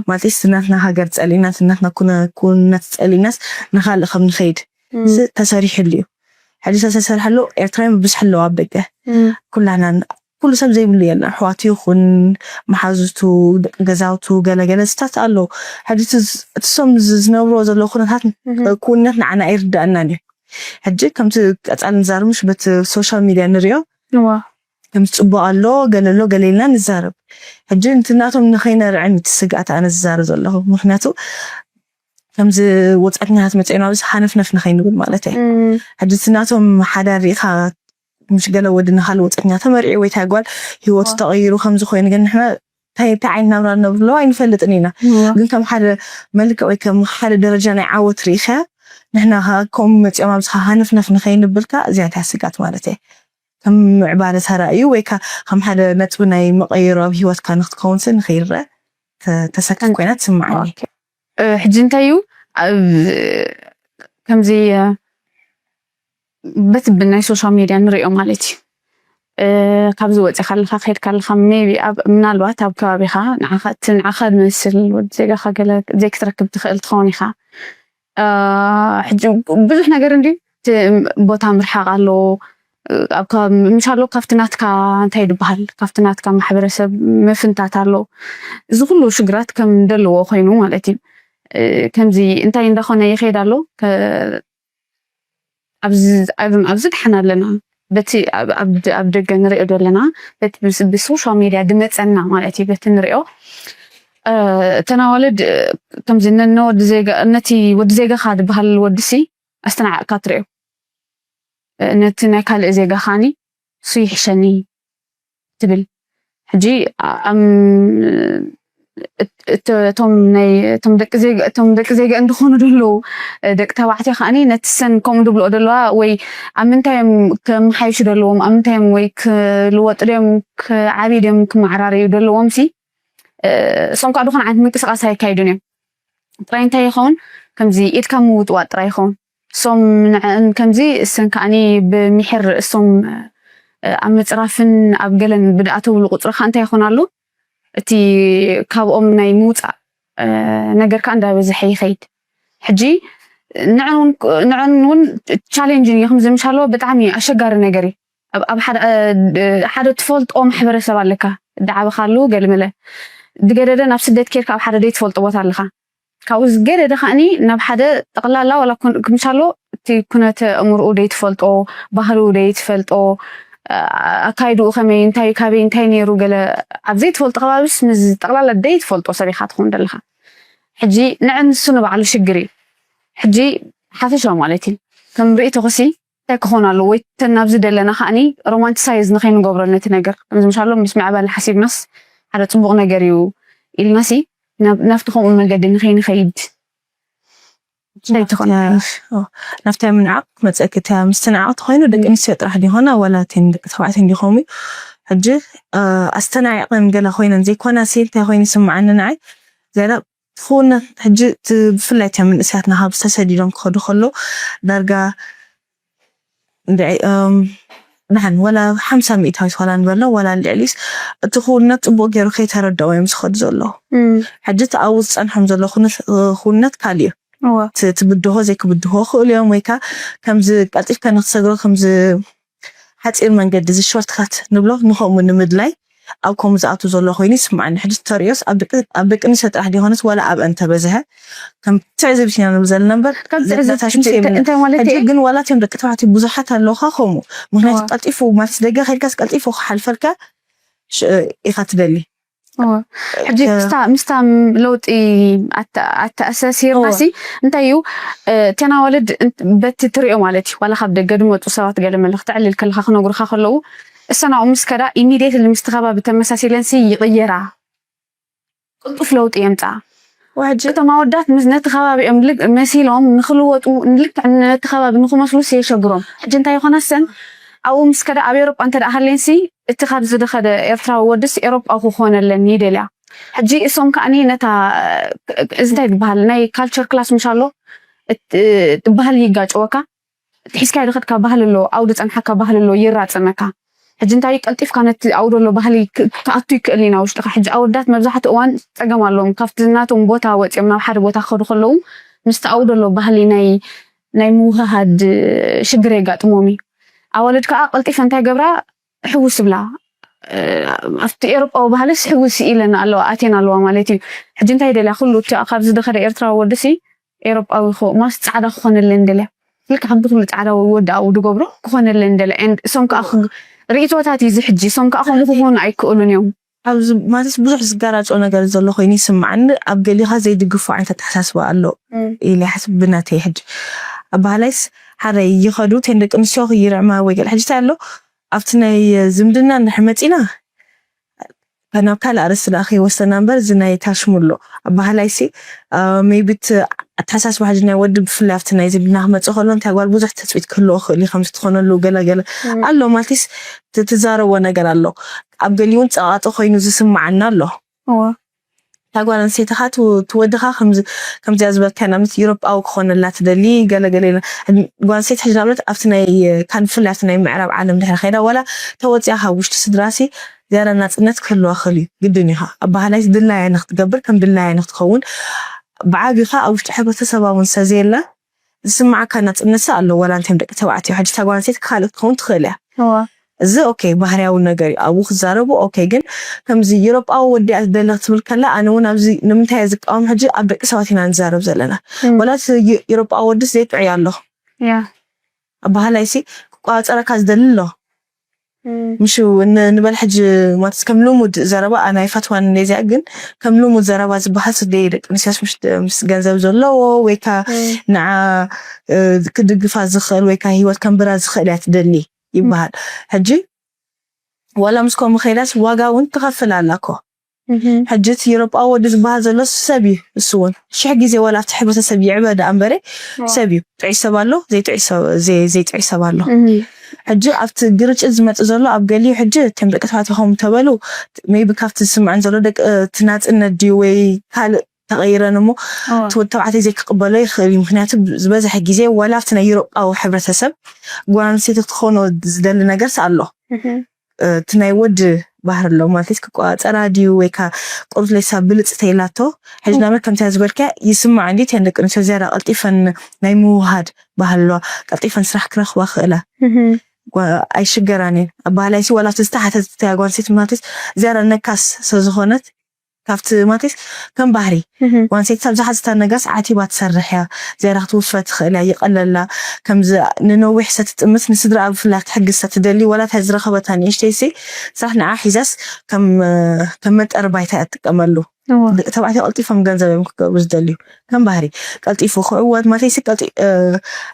ማለት ናትና ሃገር ፀሊእና ናትና ኩነት ፀሊእናስ ንካልእ ከም ንኸይድ ተሰሪሕሉ እዩ ሕጂ ዝተሰርሐሉ ኤርትራውያን ብብዝሒ ኣለዉ ኣብ ደገ ኩላና ኩሉ ሰብ ዘይብሉ የለን ኣሕዋቱ ይኹን መሓዙቱ ደቂ ገዛውቱ ገለገለ ስታት ኣለዉ ሕጂ እቲ ሶም ዝነብርዎ ዘለዉ ኩነታት ክውነት ንዓና ኣይርዳእናን እዩ ሕጂ ከምቲ ቀፃሊ ንዛርብ ምሽ በቲ ሶሻል ሚድያ ንሪኦ ከምዚ ፅቡቅ ኣሎ ገለ ኣሎ ገለ ኢልና ንዛረብ ሕጂንቲ ናቶም ንኸይነርዕም እቲ ስግኣት ኣነ ዝዛረብ ዘለኹ ምክንያቱ ከምዚ ወፃእተኛታት መፅኦም ኣብዚ ሃነፍነፍ ንኸይንብል ማለት እየ ሕጂ እቲ ናቶም ሓዳር ሪኢኻ ምሽ ገለ ወዲ ንካል ወፃእተኛ ተመሪዑ ወይ ታይ ጓል ህይወቱ ተቐይሩ ከምዚ ኮይኑ ግን ንሕና እንታይ እንታይ ዓይነት ናብራ ነብሎ ኣይንፈልጥን ኢና ግን ከም ሓደ መልክዕ ወይ ከም ሓደ ደረጃ ናይ ዓወት ርኢኻ ንሕና ከምኡ መፂኦም ኣብዚ ሃነፍነፍ ንኸይንብልካ እዚኣ እንታይ ስጋት ማለት እየ ከም ምዕባለ ተራእዩ ወይ ከዓ ከም ሓደ ነጥቢ ናይ መቐየሩ ኣብ ህይወትካ ንክትከውንስ ንኸይረአ ተሰክፍ ኮይና ትስምዓኒ ሕጂ እንታይ እዩ ኣብ ከምዚ በቲ ብናይ ሶሻል ሚድያ ንሪኦ ማለት እዩ ካብዚ ወፂኻ ኣለካ ከድካ ኣለካ ሜቢ ኣብ ምናልባት ኣብ ከባቢኻ ንዓኻ እቲ ንዓኻ ዝመስል ወዲ ዜጋኻ ገለ ዘይክትረክብ ትኽእል ትኸውን ኢኻ ሕጂ ብዙሕ ነገር እንዲ ቦታ ምርሓቕ ኣሎ ኣብ ከባቢ ምሻሎ ካብቲ ናትካ እንታይ ይበሃል ካብቲ ናትካ ማሕበረሰብ ምፍንታት ኣሎ እዚ ኩሉ ሽግራት ከም ደለዎ ኮይኑ ማለት እዩ ከምዚ እንታይ እንዳኾነ ይኸይድ ኣሎ ኣብዚ ድሓን ኣለና በቲ ኣብ ደገ ንሪኦ ዘለና በቲ ብሶሻል ሚድያ ድመፀና ማለት እዩ በቲ ንሪኦ እተን ኣዋልድ ከምዚ ነቲ ወዲ ዜጋኻ ዝበሃል ወድሲ ኣስተናዓቕካ ትሪኦ ነቲ ናይ ካልእ ዜጋ ኻኒ እሱ ይሕሸኒ ትብል ሕጂ እቶም ናይ እቶም ደቂ ዜጋ እቶም ደቂ ዜጋ እንድኾኑ ደለዉ ደቂ ተባዕትዮ ከዓኒ ነቲ ሰን ከምኡ ድብልኦ ደለዋ ወይ ኣብ ምንታይ እዮም ከመሓይሹ ደለዎም ኣብ ምንታይ እዮም ወይ ክልወጡ ድዮም ክዓብዩ ድዮም ክመዓራረዩ ደለዎም ሲ እሶም ከዓ ዝኾነ ዓይነት ምንቅስቃስ ኣየካይዱን እዮም ጥራይ እንታይ ይኸውን ከምዚ ኢድካ ምውጥዋጥ ጥራይ ይኸውን እሶም ንዕን ከምዚ እሰን ከዓኒ ብምሕር እሶም ኣብ ምፅራፍን ኣብ ገለን ብድኣተውሉ ቁፅሪ ከዓ እንታይ ይኾን ኣሎ እቲ ካብኦም ናይ ምውፃእ ነገር ከዓ እንዳበዝሐ ይኸይድ ሕጂ ንዕን እውን ቻሌንጅን እዩ ከምዚ ምሻለዎ ብጣዕሚ ኣሸጋሪ ነገር እዩ ኣብ ሓደ ትፈልጦ ማሕበረሰብ ኣለካ ዳዓበኻሉ ገልመለ ድገደደ ናብ ስደት ኬርካ ኣብ ሓደ ደይ ትፈልጦ ቦታ ኣለካ ካብኡ ዝገደደ ከዓኒ ናብ ሓደ ጠቕላላ ዋላ ምሻሎ እቲ ኩነተ እምርኡ ደይ ትፈልጦ ባህሉ ደይ ትፈልጦ ኣካይድኡ ከመይ፣ እንታይ፣ ካበይ፣ እንታይ ነይሩ፣ ገለ ኣብ ዘይትፈልጦ ከባቢስ ምስ ጠቕላላ ደይ ትፈልጦ ሰብ ኢኻ ትኸውን ዘለኻ። ሕጂ ንዕ ንሱ ንባዕሉ ሽግር እዩ። ሕጂ ሓፈሻዊ ማለት እዩ። ከም ርእይቶኽሲ እንታይ ክኾን ኣለዎ? ወይ ተን ናብዚ ደለና ከኣኒ ሮማንቲሳይዝ ንኸይንገብሮ ነቲ ነገር። ከምዚ ምሻሎ ምስ ምዕባለ ሓሲብናስ ሓደ ጽቡቕ ነገር እዩ ኢልናሲ ናብ-፣ ናብቲ ከምኡ መገዲ ንኸይንኸይድ እንታይ ትኾን? ናብታ ምንዓቕ መፀኪ እታ ምስትንዓቕ ተኮይኑ ደቂ ኣንስትዮ ጥራሕ ዲኾና ዋላ እተን ደቂ ተባዕትዮ እንዲኾም እዩ። ሕጂ ኣስተናዒቐን ገለ ኮይነን ዘይኮና ሲ እንታይ ኮይኑ ይስምዓኒ ንዓይ? ዝያዳ ትኽውነት ሕጂ ብፍላይ እታ መንእሰያትና ካብ ዝተሰዲዶም ክኸዱ ከለዉ ዳርጋ እንድዒ ደሓን ወላ ሓምሳ ሚእታዊት ዋላ ንበሎ ዋላ ልዕሊስ እቲ ክውነት ፅቡቅ ገይሩ ከይተረደኦ እዮም ዝኸዱ ዘለዉ። ሕጂ እቲ ኣብኡ ዝፀንሖም ዘሎ ክውነት ካልእ እዩ። ትብድሆ ዘይክብድሆ ክእሉ እዮም ወይካ ከምዚ ቀልጢፍካ ንክትሰግሮ ከምዚ ሓፂር መንገዲ እዚ ሾርትካት ንብሎ ንከምኡ ንምድላይ ኣብ ከምኡ ዝኣቱ ዘሎ ኮይኑ ይስምዓኒ። ሕጂ ተሪኦስ ኣብ ደቂ ኣንስትዮ ጥራሕ ዲኾነስ ዋላ ኣብ እንተበዝሐ ከም ትዕዝብት ኢና ንብል ዘለና እምበር ከም ትዕዝብቲ እንታይ ማለት ሕጂ ግን ዋላ እቶም ደቂ ተባዕትዮ ብዙሓት ኣለውካ ከምኡ ምክንያቱ ቀልጢፉ ማለት ደገ ከድካስ ቀልጢፉ ክሓልፈልካ ኢኻ ትደሊ። ሕጂ ምስታ ለውጢ ኣተኣሰሲርናሲ እንታይ እዩ እቴና ወለድ በቲ ትሪኦ ማለት እዩ ዋላ ካብ ደገ ድመፁ ሰባት ገለ መለ ክተዕልል ከለካ ክነግሩካ ከለዉ እሰናኡ ምስ ከዳ ኢሚድየትሊ ምስቲ ከባቢ ተመሳሲለንሲ ይቕየራ ቅልጡፍ ለውጢ የምፅኣ። እቶም ኣወዳት ምስ ነቲ ከባቢኦም ልግ መሲሎም ንክልወጡ ልክዕ ነቲ ከባቢ ንክመስሉስ የሸግሮም። ሕጂ እንታይ ይኾና ሰን ኣብኡ ምስ ከደ ኣብ ኤሮጳ እንተ ደኣ ሃልየንሲ እቲ ካብ ዝደኸደ ኤርትራዊ ወድስ ኤሮጳዊ ክኾነለን ይደልያ። ሕጂ እሶም ከኣኒ ነታ እዚ እንታይ ዝበሃል ናይ ካልቸር ክላስ ምሽ ኣሎ ባህሊ ይጋጨወካ። ሒዝካዮ ዝኸድካ ባህሊ ኣሎ፣ ኣብኡ ዝጸንሓካ ባህሊ ኣሎ፣ ይራጸመካ። ሕጂ እንታይ ቀልጢፍካ ነቲ ኣብኡ ዘሎ ባህሊ ክኣቱ ይክእል ኢና ውሽጥኻ። ሕጂ ኣወዳት መብዛሕትኡ እዋን ጸገም ኣለዎም፣ ካብቲ ናቶም ቦታ ወጺኦም ናብ ሓደ ቦታ ክኸዱ ከለዉ ምስቲ ኣብኡ ዘሎ ባህሊ ናይ ናይ ምውህሃድ ሽግር የጋጥሞም እዩ። ኣዋልድ ከዓ ቀልጢፈ እንታይ ገብራ ሕውስ ብላ ኣብቲ ኤሮጳዊ ባህልስ ሕውስ ኢለን ኣለዋ ኣትየን ኣለዋ ማለት እዩ። ሕጂ እንታይ ደልያ ኩሉ እቲ ካብ ዝደኸደ ኤርትራዊ ወድሲ ኤሮጳዊ ማስ ጻዕዳ ክኾነለን ደልያ ልክ ከምቲ ኩሉ ጻዕዳ ወዲ ኣብኡ ዝገብሮ ክኾነለን ደልያ and እሶም ከዓ ርእይቶታት እዩ ዝሕጂ እሶም ከዓ ከምኡ ክኾኑ ኣይክእሉን እዮም። ኣብዚ ማለት ብዙሕ ዝጋራጮ ነገር ዘሎ ኮይኑ ይስምዓኒ ኣብ ገሊኻ ዘይድግፎ ዓይነት ኣተሓሳስባ ኣሎ ኢለ ሓስብ ብናተይ ሕጂ ኣባህላይስ ሓረይ ይኸዱ ተን ደቂ ኣንስትዮ ይርዕማ ወይ ገለ ሕጂ እንታይ ኣሎ ኣብቲ ናይ ዝምድና እንድሕር መፂና ናብ ካልእ ኣርእስቲ ደኣ ከይወሰና እምበር እዚ ናይ ታሽሙሎ ኣባህላይሲ ሜቢ እቲ ኣተሓሳስባ ሕጂ ናይ ወዲ ብፍላይ ኣብቲ ናይ ዝምድና ክመፅእ ከሎ እንታይ ጓል ብዙሕ ትፅቢት ክህልዎ ክእል እዩ ከምዚ ትኾነሉ ገለ ገለ ኣሎ ማለትስ ትዛረቦ ነገር ኣሎ ኣብ ገሊኡ እውን ፀቓጢ ኮይኑ ዝስምዓና ኣሎ እታ ጓል ኣንስተይቲ ኻ ትወድኻ ከምዚኣ ዝበልካያ ንኣብነት ኢሮጳዊ ክኾነላ ትደሊ ገለ ገለ ኢላ ጓል ኣንስተይቲ ሕጂ ንኣብነት ኣብቲ ናይ ካን ብፍላይ ኣብቲ ናይ ምዕራብ ዓለም ድሕሪ ከይዳ ዋላ ተወፂኣ ካብ ውሽጢ ስድራሲ ዝያዳ ናፅነት ክህልዋ ክእል እዩ ግድን እዩ ኣባህላይስ ድላያ ንክትገብር ከም ድላያ ንክትኸውን ብዓቢኻ ኣብ ውሽጢ ሕብረተሰባ እውን ሰዘየላ ዝስምዓካ ናፅነት ኣሎ ዋላ እንተም ደቂ ተባዕትዮ ሕጂ እታ ጓል ኣንስተይቲ ካልእ ክትኸውን ትኽእል እያ እዚ ኦኬ ባህርያዊ ነገር እዩ ኣብኡ ክዛረቡ ኦኬ ግን ከምዚ ዩሮጳዊ ወዲያ ትደሊ ክትብል ከላ ኣነ እውን ኣብዚ ንምንታይ እየ ዝቃወም ሕጂ ኣብ ደቂ ሰባት ኢና ንዛረብ ዘለና ወላ ዩሮጳዊ ወዲ ዘይጥዑይ ኣሎ ኣባህላይሲ ክቋፀረካ ዝደሊ ኣሎ ምሽ ንበል ሕጂ ማለት ከም ልሙድ ዘረባ ኣነ ኣይፈትዋን ነዚኣ ግን ከም ልሙድ ዘረባ ዝበሃል ስደይ ደቂ ኣንስትዮስ ምስ ገንዘብ ዘለዎ ወይካ ንዓ ክድግፋ ዝኽእል ወይካ ሂወት ከንብራ ዝኽእል እያ ትደሊ ይበሃል ሕጂ ዋላ ምስ ከምኡ ከይዳስ ዋጋ እውን ትኸፍል ኣላ እኮ ሕጂ እቲ ዩሮጳዊ ወዲ ዝበሃል ዘሎ ሰብ እዩ እሱ እውን ሽሕ ግዜ ዋላ ኣብቲ ሕብረተሰብ ይዕበ ደኣ እምበረ ሰብ እዩ ጥዑይ ሰብ ኣሎ ዘይጥዑይ ሰብ ኣሎ ሕጂ ኣብቲ ግርጭት ዝመፅእ ዘሎ ኣብ ገሊኡ ሕጂ እቶም ደቂ ተባዕትዮ ከምኡ ተበሉ ሜቢ ካብቲ ዝስምዐን ዘሎ ደቂ እቲ ናፅነት ድዩ ወይ ካልእ ተቐይረን እሞ እቲ ወዲ ተባዕታይ ዘይክቕበሎ ይኽእል እዩ ምክንያቱ ዝበዝሐ ግዜ ዋላ ኣብቲ ናይ ዩሮጳዊ ሕብረተሰብ ጓል ኣንስተይቲ ክትኾኖ ዝደሊ ነገርስ ኣሎ እቲ ናይ ወዲ ባህሪ ኣሎ ማለት ክቋፀራ ድዩ ወይ ካ ቁሩብ ለይሳ ብልፅ ተይላቶ ሕጂ ናመ ከምታ ዝበልካ ይስማዕ እንዲ ተን ደቂ ኣንስትዮ ዝያዳ ቀልጢፈን ናይ ምውሃድ ባህሊ ኣለዋ ቀልጢፈን ስራሕ ክረኽባ ክእላ ኣይሽገራን እየን ኣባህላይሲ ዋላ ዝተሓተት ጓል ኣንስተይቲ ማለት ዝያዳ ነካስ ስለዝኾነት ካብቲ ማለትስ ከም ባህሪ ዋንሴት ኣብ ዝሓዘታ ነገርስ ዓቲባ ትሰርሕ እያ። ዝያዳ ክትውፈ ትኽእል እያ፣ ይቐለላ። ከምዚ ንነዊሕ ሰትጥምት ንስድራ ኣብ ፍላይ ክትሕግዝ ሰትደሊ፣ ወላ እታ ዝረኸበታ ንእሽተይሲ ስራሕ ንዓ ሒዛስ ከም ከም መንጠሪ ባይታ እያ ትጥቀመሉ። ደቂ ተባዕትዮ ቀልጢፎም ገንዘብ እዮም ክገብሩ ዝደልዩ። ከም ባህሪ ቀልጢፉ ክዕወት ማለትሲ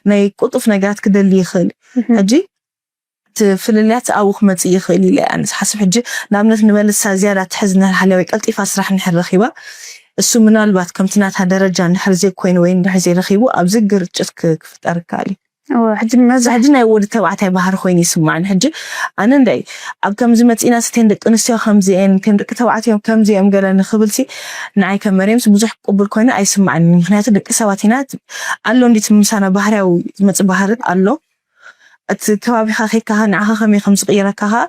ናይ ቅልጡፍ ነገራት ክደሊ ይኽእል። ሕጂ እቲ ፍልልያት ኣብኡ ክመጽእ ይኽእል ኢለ እያ ንዝሓስብ። ሕጂ ንኣብነት ንበልሳ ዝያዳ ትሕዝ ንሃልያ ወይ ቀልጢፋ ስራሕ ንሕር ረኺባ፣ እሱ ምናልባት ከምቲ ናታ ደረጃ ንድሕር ዘይኮይኑ ወይ ንድሕር ዘይረኺቡ ኣብዚ ግርጭት ክፍጠር ይከኣል እዩ። ሕጂ ናይ ወዲ ተባዕታይ ባህሪ ኮይኑ ይስማዕኒ። ሕጂ ኣነ እንዳይ ኣብ ከምዚ መጺና ስተን ደቂ ኣንስትዮ ከምዚኤን ከም ደቂ ተባዕትዮ ከምዚኦም ገለ ንኽብልሲ ንዓይ ከም መርየምስ ብዙሕ ቅቡል ኮይኑ ኣይስማዕኒ። ምክንያቱ ደቂ ሰባት ኢና፣ ኣሎ እንዲ እቲ ምሳና ባህርያዊ ዝመጽእ ባህሪ ኣሎ። እቲ ከባቢኻ ከይካ ንዓኻ ከመይ ከም ዝቕይረካ ኸኣ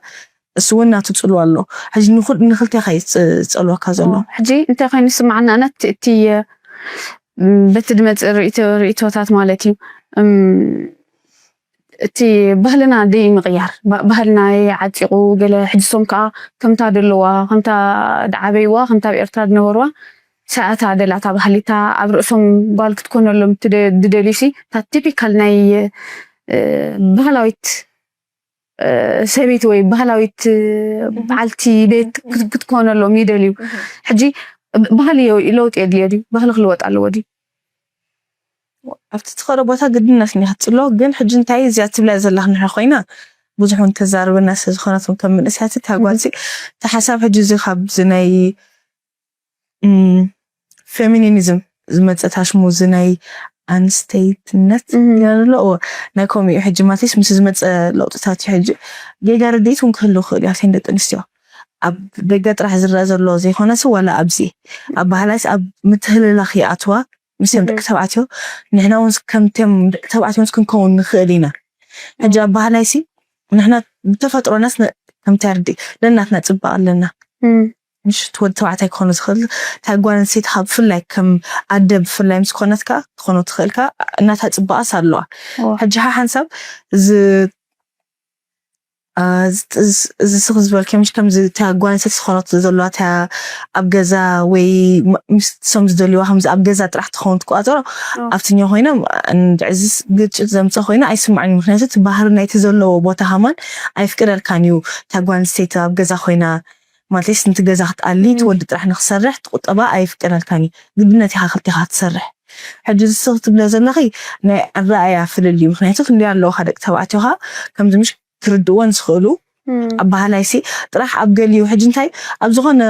እሱ እውን ናቱ ጽልዋ ኣሎ። ሕጂ ንኽልቴኻ እዩ ጸልወካ ዘሎ። ሕጂ እንታይ ኮይኑ ይስማዓኒ ኣነ እቲ በቲ ድመጽእ ርእይቶታት ማለት እዩ እቲ ባህልና ደይ ምቕያር ባህልና ዓፂቑ ገለ ሕጅሶም ከዓ ከምታ ደለዋ ከምታ ድዓበይዋ ከምታ ኣብ ኤርትራ ድነበርዋ ሰኣታ ደላታ ባህሊታ ኣብ ርእሶም ጓል ክትኮነሎም ድደልዩሲ እታ ቲፒካል ናይ ባህላዊት ሰበይቲ ወይ ባህላዊት በዓልቲ ቤት ክትኮነሎም ይደልዩ። ሕጂ ባህሊ ለውጢ የድልዮ ድዩ? ባህሊ ክልወጥ ኣለዎ ድዩ? ኣብቲ ትኸዶ ቦታ ግድነት ኒ ክትፅሎ ግን ሕጂ እንታይ እዚኣ ትብላ ዘለኽ ንሕ ኮይና ብዙሕ እውን ተዛርበና ስለ ዝኾነት እውን ከም መንእሰያት እታ ጓልሲ እቲ ሓሳብ ሕጂ እዚ ካብዚ ናይ ፌሚኒኒዝም ዝመፀ ታሽሙ እዚ ናይ ኣንስተይትነት ገርሎ ናይ ኮሚኡ ሕጂ ማለትስ ምስ ዝመፀ ለውጥታት እዩ ሕጂ ጌጋ ርድኢት እውን ክህሉ ክእል እዩ ኣብተን ደቂ ኣንስትዮ ኣብ ደገ ጥራሕ ዝረአ ዘሎ ዘይኮነስ ዋላ ኣብዚ ኣብ ባህላይስ ኣብ ምትህልላኽ ይኣትዋ ምስም ደቂ ተባዕትዮ ንሕና እውን ከምትም ደቂ ተባዕትዮ ክንከውን ንኽእል ኢና ሕጂ ኣብ ባህላይሲ ንሕና ብተፈጥሮናስ ከምታይ ርዲ ለናትና ፅባቕ ኣለና ምሽ ትወድ ተባዕታይ ክኾኑ ዝኽእል እንታይ ጓል ኣንስተይቲ ካብ ብፍላይ ከም ኣደ ብፍላይ ምስ ኮነትካ ክኾኑ ትኽእልካ እናታ ፅባቐስ ኣለዋ ሕጂ ሓሓንሳብ እዚ እዚ ስኽ ዝበልከ ምሽ ከምዚ እታ ጓል ኣንስተይቲ ዝኾነት ዘለዋ እታ ኣብ ገዛ ወይ ምስሶም ዝደልዋ ከምዚ ኣብ ገዛ ጥራሕ ትኸውን ትቆፃፀሮ ኣብትኛ ኮይኖም ዕዝስ ግጭት ዘምፀ ኮይኑ ኣይስማዕን ምክንያቱ እቲ ባህሪ ናይቲ ዘለዎ ቦታ ሃማን ኣይፍቅደልካን እዩ እታ ጓል ኣንስተይቲ ኣብ ገዛ ኮይና ማለትስ ንቲ ገዛ ክትኣሊ እቲ ወዲ ጥራሕ ንክሰርሕ እቲ ቁጠባ ኣይፍቀደልካን እዩ ግድነት ኢኻ ክልቴኻ ክትሰርሕ ሕጂ ዝስኽ ትብለ ዘለኺ ናይ ኣረኣያ ፍልል እዩ ምክንያቱ ክንዲ ኣለውካ ደቂ ተባዕትዮኻ ከምዚ ምሽ ክርድእዎ ንዝኽእሉ ኣበሃላይሲ ጥራሕ ኣብ ገሊኡ ሕጂ እንታይ ኣብ ዝኾነ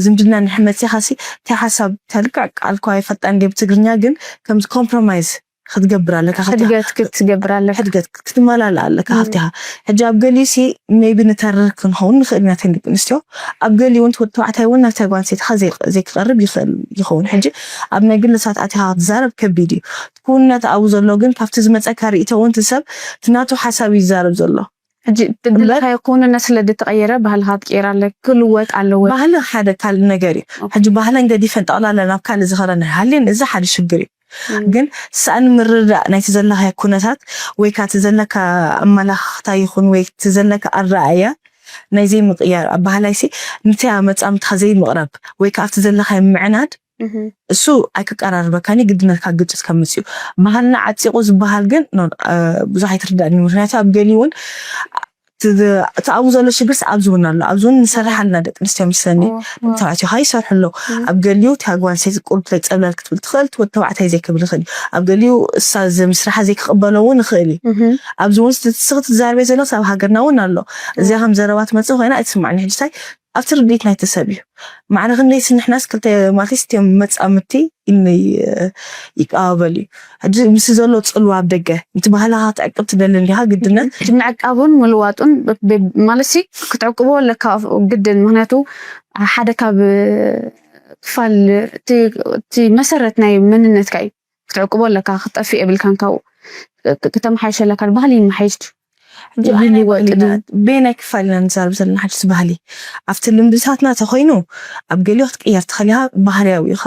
ዝምድና ንሕመት ኢኻሲ እንታይ ሓሳብ ተልክዕ ቃልኳ ይፈልጣ እንደ ብትግርኛ ግን ከምዚ ኮምፕሮማይዝ ክትገብር ኣለካ ሕድገት ክትገብር ኣለካ ሕድገት ክትመላልእ ኣለካ ሃብቲኻ ሕጂ ኣብ ገሊኡ ሲ ሜቢ ንተርር ክንኸውን ንኽእል ኢና ተን ደቂ ኣንስትዮ ኣብ ገሊኡ እውን ተባዕታይ እውን ናብታ ጓል ኣንስተይትኻ ዘይክቐርብ ይኽእል ይኸውን ሕጂ ኣብ ናይ ግለሰባት ኣቲኻ ክትዛረብ ከቢድ እዩ ክውንነት ኣብኡ ዘሎ ግን ካብቲ ዝመፀካ ርእቶ እውን እቲ ሰብ እቲ ናቱ ሓሳብ እዩ ዝዛረብ ዘሎ ሕጂ ትድልካዮ ክውንነት ስለ ዝተቐየረ ባህልኻ ትቀይር ኣለ ክልወጥ ኣለዎ ባህሊ ሓደ ካልእ ነገር እዩ ሕጂ ባህለን ገዲፈን ጠቕላላ ናብ ካልእ ዝኸዳ ናይ ሃልየን እዚ ሓደ ሽግር እዩ ግን ሳእኒ ምርዳእ ናይቲ ዘለካዮ ኩነታት ወይ ከዓ እቲ ዘለካ ኣመላኽታ ይኹን ወይ እቲ ዘለካ ኣረኣያ ናይ ዘይምቕያር ኣበሃላይሲ ንተያ መፃምትካ ዘይምቕራብ ወይ ከዓ ኣብቲ ዘለካዮ ምዕናድ እሱ ኣይክቀራርበካን እዩ ግድነትካ ግጭት ከምፅእ እዩ ባህልና ዓፂቑ ዝበሃል ግን ብዙሕ ኣይትርዳእኒ ምክንያቱ ኣብ ገሊ እውን እቲ ኣብኡ ዘሎ ሽግርስ ኣብዚ እውን ኣሎ ኣብዚ እውን ንሰርሕ ኣለና ደቂ ኣንስትዮ ምስለኒ ተባዕትዮ ከዓ ይሰርሑ ኣለዉ ኣብ ገሊኡ እቲ ጓል ኣንስተይቲ ቁርብ ለይፀብለል ክትብል ትኽእል እቲ ወዲ ተባዕታይ ዘይክብል ይኽእል እዩ ኣብ ገሊኡ እሳ ምስርሓ ዘይክቕበሎ እውን ይኽእል እዩ ኣብዚ እውን ስኽ ትዛርበ ዘለስ ኣብ ሃገርና እውን ኣሎ እዚኣ ከም ዘረባ ትመፅእ ኮይና ኣይትስማዕኒ ሕጅታይ ኣብቲ ርድኢት ናይቲ ሰብ እዩ ማዕረ ክንደይስ ንሕናስ ክልተ ማለትስ እትዮም መፃምድቲ ኢልኒ ይቀባበል እዩ ሕጂ ምስ ዘሎ ፅልዋ ኣብ ደገ እቲ ባህልኻ ክትዕቅብ ትደሊ እንዲኻ ግድነት እቲ ምዕቃቡን ምልዋጡን ማለትሲ ክትዕቅቦ ኣለካ ግድን ምክንያቱ ሓደ ካብ ክፋል እቲ መሰረት ናይ መንነትካ እዩ ክትዕቅቦ ኣለካ ክትጠፍእ የብልካን ካብኡ ክተመሓይሽ ኣለካ ባህሊ ይመሓይሽ ቤናይ ክፋል ኢና ንዛረብ ዘለና ሓድስ ባህሊ ኣብቲ ልምድታትና ተኮይኑ ኣብ ገሊኦ ክትቅየር ትኽእል ኢኻ ባህርያዊ ኢኻ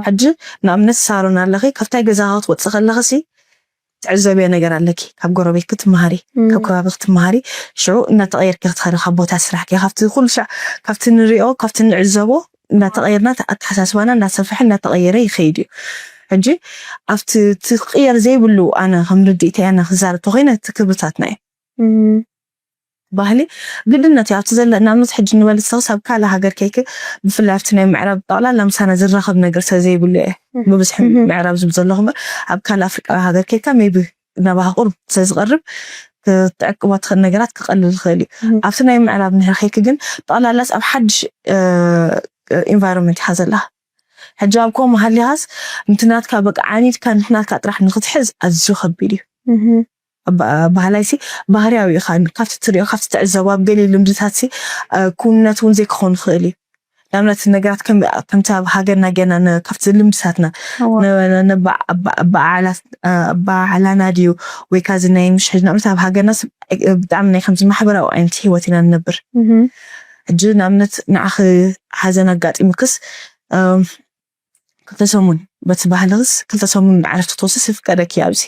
ሕጂ ንኣብነት ሳሮን ኣለኺ ካብታይ ገዛኻ ክትወፅእ ከለኽሲ ትዕዘብዮ ነገር ኣለኪ ካብ ጎረቤት ክትመሃሪ ካብ ከባቢ ክትመሃሪ ሽዑ እናተቐየርኪ ክትኸሪ ካብ ቦታ ስራሕኪ ካብቲ ኩሉ ሽዕ ካብቲ ንሪኦ ካብቲ ንዕዘቦ እናተቐየርና፣ ኣተሓሳስባና እናሰፍሐ እናተቐየረ ይኸይድ እዩ። ሕጂ ኣብቲ እቲ ክቕየር ዘይብሉ፣ ኣነ ከም ርድኢተይ ኣነ ክዛረብ ተኾይነ፣ እቲ ክብርታትና እዩ። ባህሊ ግድነት እዩ ኣብቲ ዘለ። ንኣብነት ሕጂ ንበል ሰውስ ኣብ ካልእ ሃገር ከይክ፣ ብፍላይ ኣብቲ ናይ ምዕራብ ጠቕላላ ምሳና ዝራኸብ ነገር ስለ ዘይብሉ እየ ብብዝሒ ምዕራብ ዝብል ዘለኹ እምበር፣ ኣብ ካልእ ኣፍሪቃዊ ሃገር ከይካ ሜቢ ናባኻ ቁርብ ስለ ዝቐርብ ክትዕቅቦ ትኽእል ነገራት ክቐልል ይኽእል እዩ። ኣብቲ ናይ ምዕራብ ንድሕር ከይክ ግን ጠቕላላስ ኣብ ሓድሽ ኢንቫይሮንመንት ኢኻ ዘላ። ሕጂ ኣብ ከምኡ ሃሊኻስ ምትናትካ በቃ ዓኒድካ ንሕናትካ ጥራሕ ንክትሕዝ ኣዝዩ ከቢድ እዩ። ባህላይሲ ባህርያዊ ኢኻ። ካብቲ ትሪኦ ካብቲ ትዕዘቦ ኣብ ገሊኡ ልምድታትሲ ክውንነት እውን ዘይክኸውን ይኽእል እዩ። ንኣብነት ነገራት ከምቲ ኣብ ሃገርና ጌርና ካብቲ ልምድታትና ኣባዓላና ድዩ ወይ ካዚ ናይ ምሽ ሕጂ ንኣብነት ኣብ ሃገርና ብጣዕሚ ናይ ከምዚ ማሕበራዊ ዓይነት ህይወት ኢና ንነብር። ሕጂ ንኣብነት ንዓኺ ሓዘን ኣጋጢሙክስ ክልተ ሰሙን በቲ ባህልስ ክልተ ሰሙን ዕረፍቲ ክትወስስ ይፍቀደኪ ኣብዚ።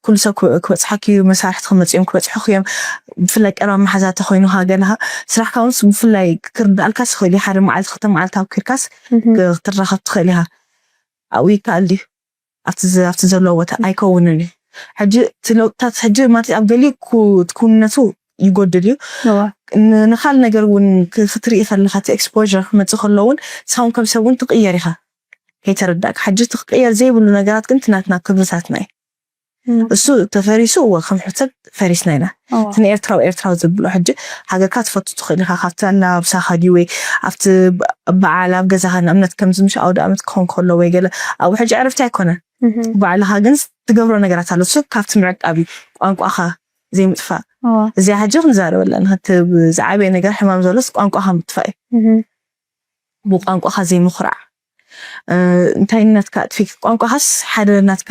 ኩሉ ሰብ ክበፅሓኪ እዩ፣ መሳርሕቲ ክመፅኦም ክበፅሑኪ እዮም። ብፍላይ ቀረባ መሓዛ ተኮይኑ ሃገርካ ስራሕካ እውን ብፍላይ ክርዳእልካ ስኽእል እዩ። ሓደ መዓልቲ ክልተ መዓልቲ ኣብ ክርካስ ክትራኸብ ትኽእል ኢኻ። ኣብኡ ይከኣል ድዩ? ኣብቲ ዘሎ ቦታ ኣይከውንን እዩ። ሕጂ እቲ ለውጥታት ሕጂ ማለት ኣብ ገሊኡ ክውንነቱ ይጎድል እዩ። ንካል ነገር እውን ክትርኢ ከለካ እቲ ኤክስፖር ክመፅእ ከሎ እውን ንስኻውን ከም ሰብ እውን ትቅየር ኢኻ ከይተረዳእካ። ሕጂ እቲ ክቅየር ዘይብሉ ነገራት ግን ትናትና ክብርታትና እዩ። እሱ ተፈሪሱ እወ ከም ሕብረተሰብ ፈሪስና ኢና። እቲ ንኤርትራዊ ኤርትራዊ ዘብሎ ሕጂ ሃገርካ ትፈቱ ትኽእል ኢኻ። ካብቲ ኣናባብሳኻ ድዩ ወይ ኣብቲ በዓል ኣብ ገዛኻ ንእምነት ከምዚ ምሽ ኣውደ ኣመት ክኾን ከሎ ወይ ገለ ኣብኡ ሕጂ ዕረፍቲ ኣይኮነን። ባዕልኻ ግን ትገብሮ ነገራት ኣሎ። እሱ ካብቲ ምዕቃብ እዩ፣ ቋንቋኻ ዘይምጥፋእ። እዚኣ ሕጂ ክንዛረበላ ንክትብ ዝዓበየ ነገር ሕማም ዘሎስ ቋንቋኻ ምጥፋእ እዩ። ብቋንቋኻ ዘይምኹራዕ፣ እንታይነትካ ኣጥፊክ። ቋንቋኻስ ሓደ ናትካ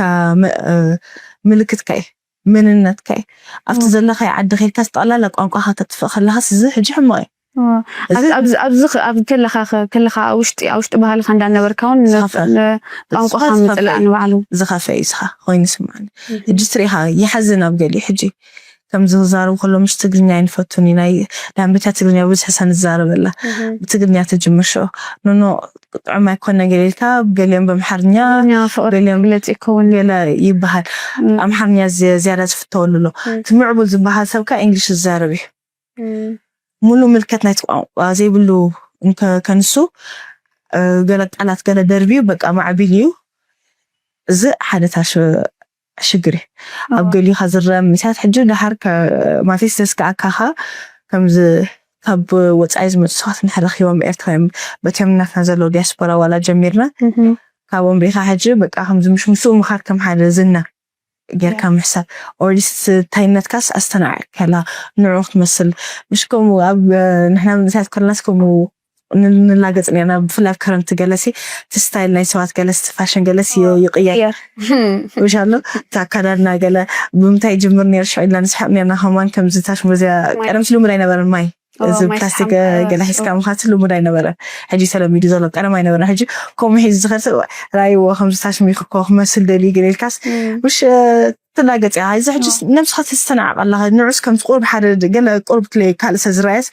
ምልክትካ እዩ፣ መንነትካ እዩ። ኣብቲ ዘለኻዮ ዓዲ ከይድካስ ጠቕላላ ቋንቋኻ ተጥፍእ ከለኻስ እዚ ሕጂ ሕማቕ እዩ። ኣብዚ ኣብዚ ኣብዚ ከ- ኣብ ከለኻ ከ- ከለኻ ኣብ ውሽጢ ኣብ ውሽጢ ባህልካ እንዳነበርካ እውን ን- ዝኸፈ- ን- ቋንቋኻ ዝኸፈ- ምፅላእ ንባዕሉ ዝኸፈ እዩ። ዝኻ ኮይኑ ስምዓኒ። ሕጂ ትሪኢኻ ይሓዝን ኣብ ገሊኡ ሕጂ ከምዚ ክዛረቡ ከሎ ምሽ ትግርኛ ኣይንፈቱን ኢና። ዳንቤታ ትግርኛ ብዝሒ ሰ ንዛረበላ ብትግርኛ ተጅምር ሽዑ ኖኖ ጥዑም ኣይኮነ ገለ ኢልካ ገሊኦም በምሓርኛ ትግርኛ ፍቕሪ ገሊኦም መግለፂ ይከውን። ገለ ይበሃል። ኣምሓርኛ ዝያዳ ዝፍተወሉ ኣሎ። እቲ ምዕቡል ዝበሃል ሰብ ከ እንግሊሽ ዝዛረብ እዩ። ሙሉ ምልከት ናይቲ ቋንቋ ዘይብሉ ከንሱ ገለ ቃላት ገለ ደርቢ እዩ በቃ ማዕቢል እዩ። እዚ ሓደታ ሽግር እዩ። ኣብ ገሊኻ ዝረአ ምሳት ሕጂ ደሓር ማቴስ ዘስከኣካኻ ከምዚ ካብ ወፃኢ ዝመፁ ሰባት ንሕረኪቦም ኤርትራ እዮም። በቲዮም ናትና ዘለዉ ዲያስፖራ ዋላ ጀሚርና ካብኦም ሪኢኻ ሕጂ በቃ ከምዚ ምሽ ምስኡ ምኻድ ከም ሓደ ዝና ጌርካ ምሕሳብ ኦሪስ ታይነትካስ ኣስተናዕ ከላ ንዑ ክትመስል ምሽ ከምኡ ኣብ ንሕና ምንሳት ከለናስ ከምኡ ንላገጽ ኔርና። ብፍላይ ኣብ ክረምቲ ገለሲ እቲ ስታይል ናይ ሰባት ገለስ እቲ ፋሽን ገለስ ይቕየር። ይቕየር። ምሻሎ እቲ ኣካዳድና ገለ ብምንታይ ይጅምር ነይሩ ሽዑ ኢልና ንስሓቅ ኔርና። ከማን ከምዚ ታሽሙ እዚኣ ቀደምሲ ልሙድ ኣይነበረን ማይ እዚ ፕላስቲክ ገለ ሒዝካ ምኻት ልሙድ ኣይነበረን። ሕጂ ተለሚዱ ዘሎ ቀደም ኣይነበረን። ሕጂ ከምኡ ሒዙ ዝኸድ ሰብ ራይዎ ከምዚ ታሽሙ ይኽኮ ክመስል ደልዩ ገለ ኢልካስ ምሽ ትላገጽ ኢኻ። እዚ ሕጂ ነብስኻ ተስተናዕቕ ኣለኻ። ንዑስ ከምዚ ቁሩብ ሓደ ገለ ቁሩብ ክለ ካልእ ሰብ ዝረኣየስ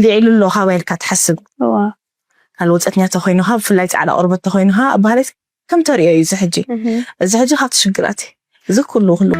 ልዒሉ ኣሎ ካባይ ኢልካ ትሓስብ። ካልእ ወጸትኛ ተኾይኑኻ ብፍላይ ጻዕዳ ቆርበት ተኾይኑኻ ኣባህለት ከም ተሪኦ እዩ እዚ ሕጂ። እዚ ሕጂ ካብቲ ሽግራት እዩ። እዚ ኩሉ ኩሉ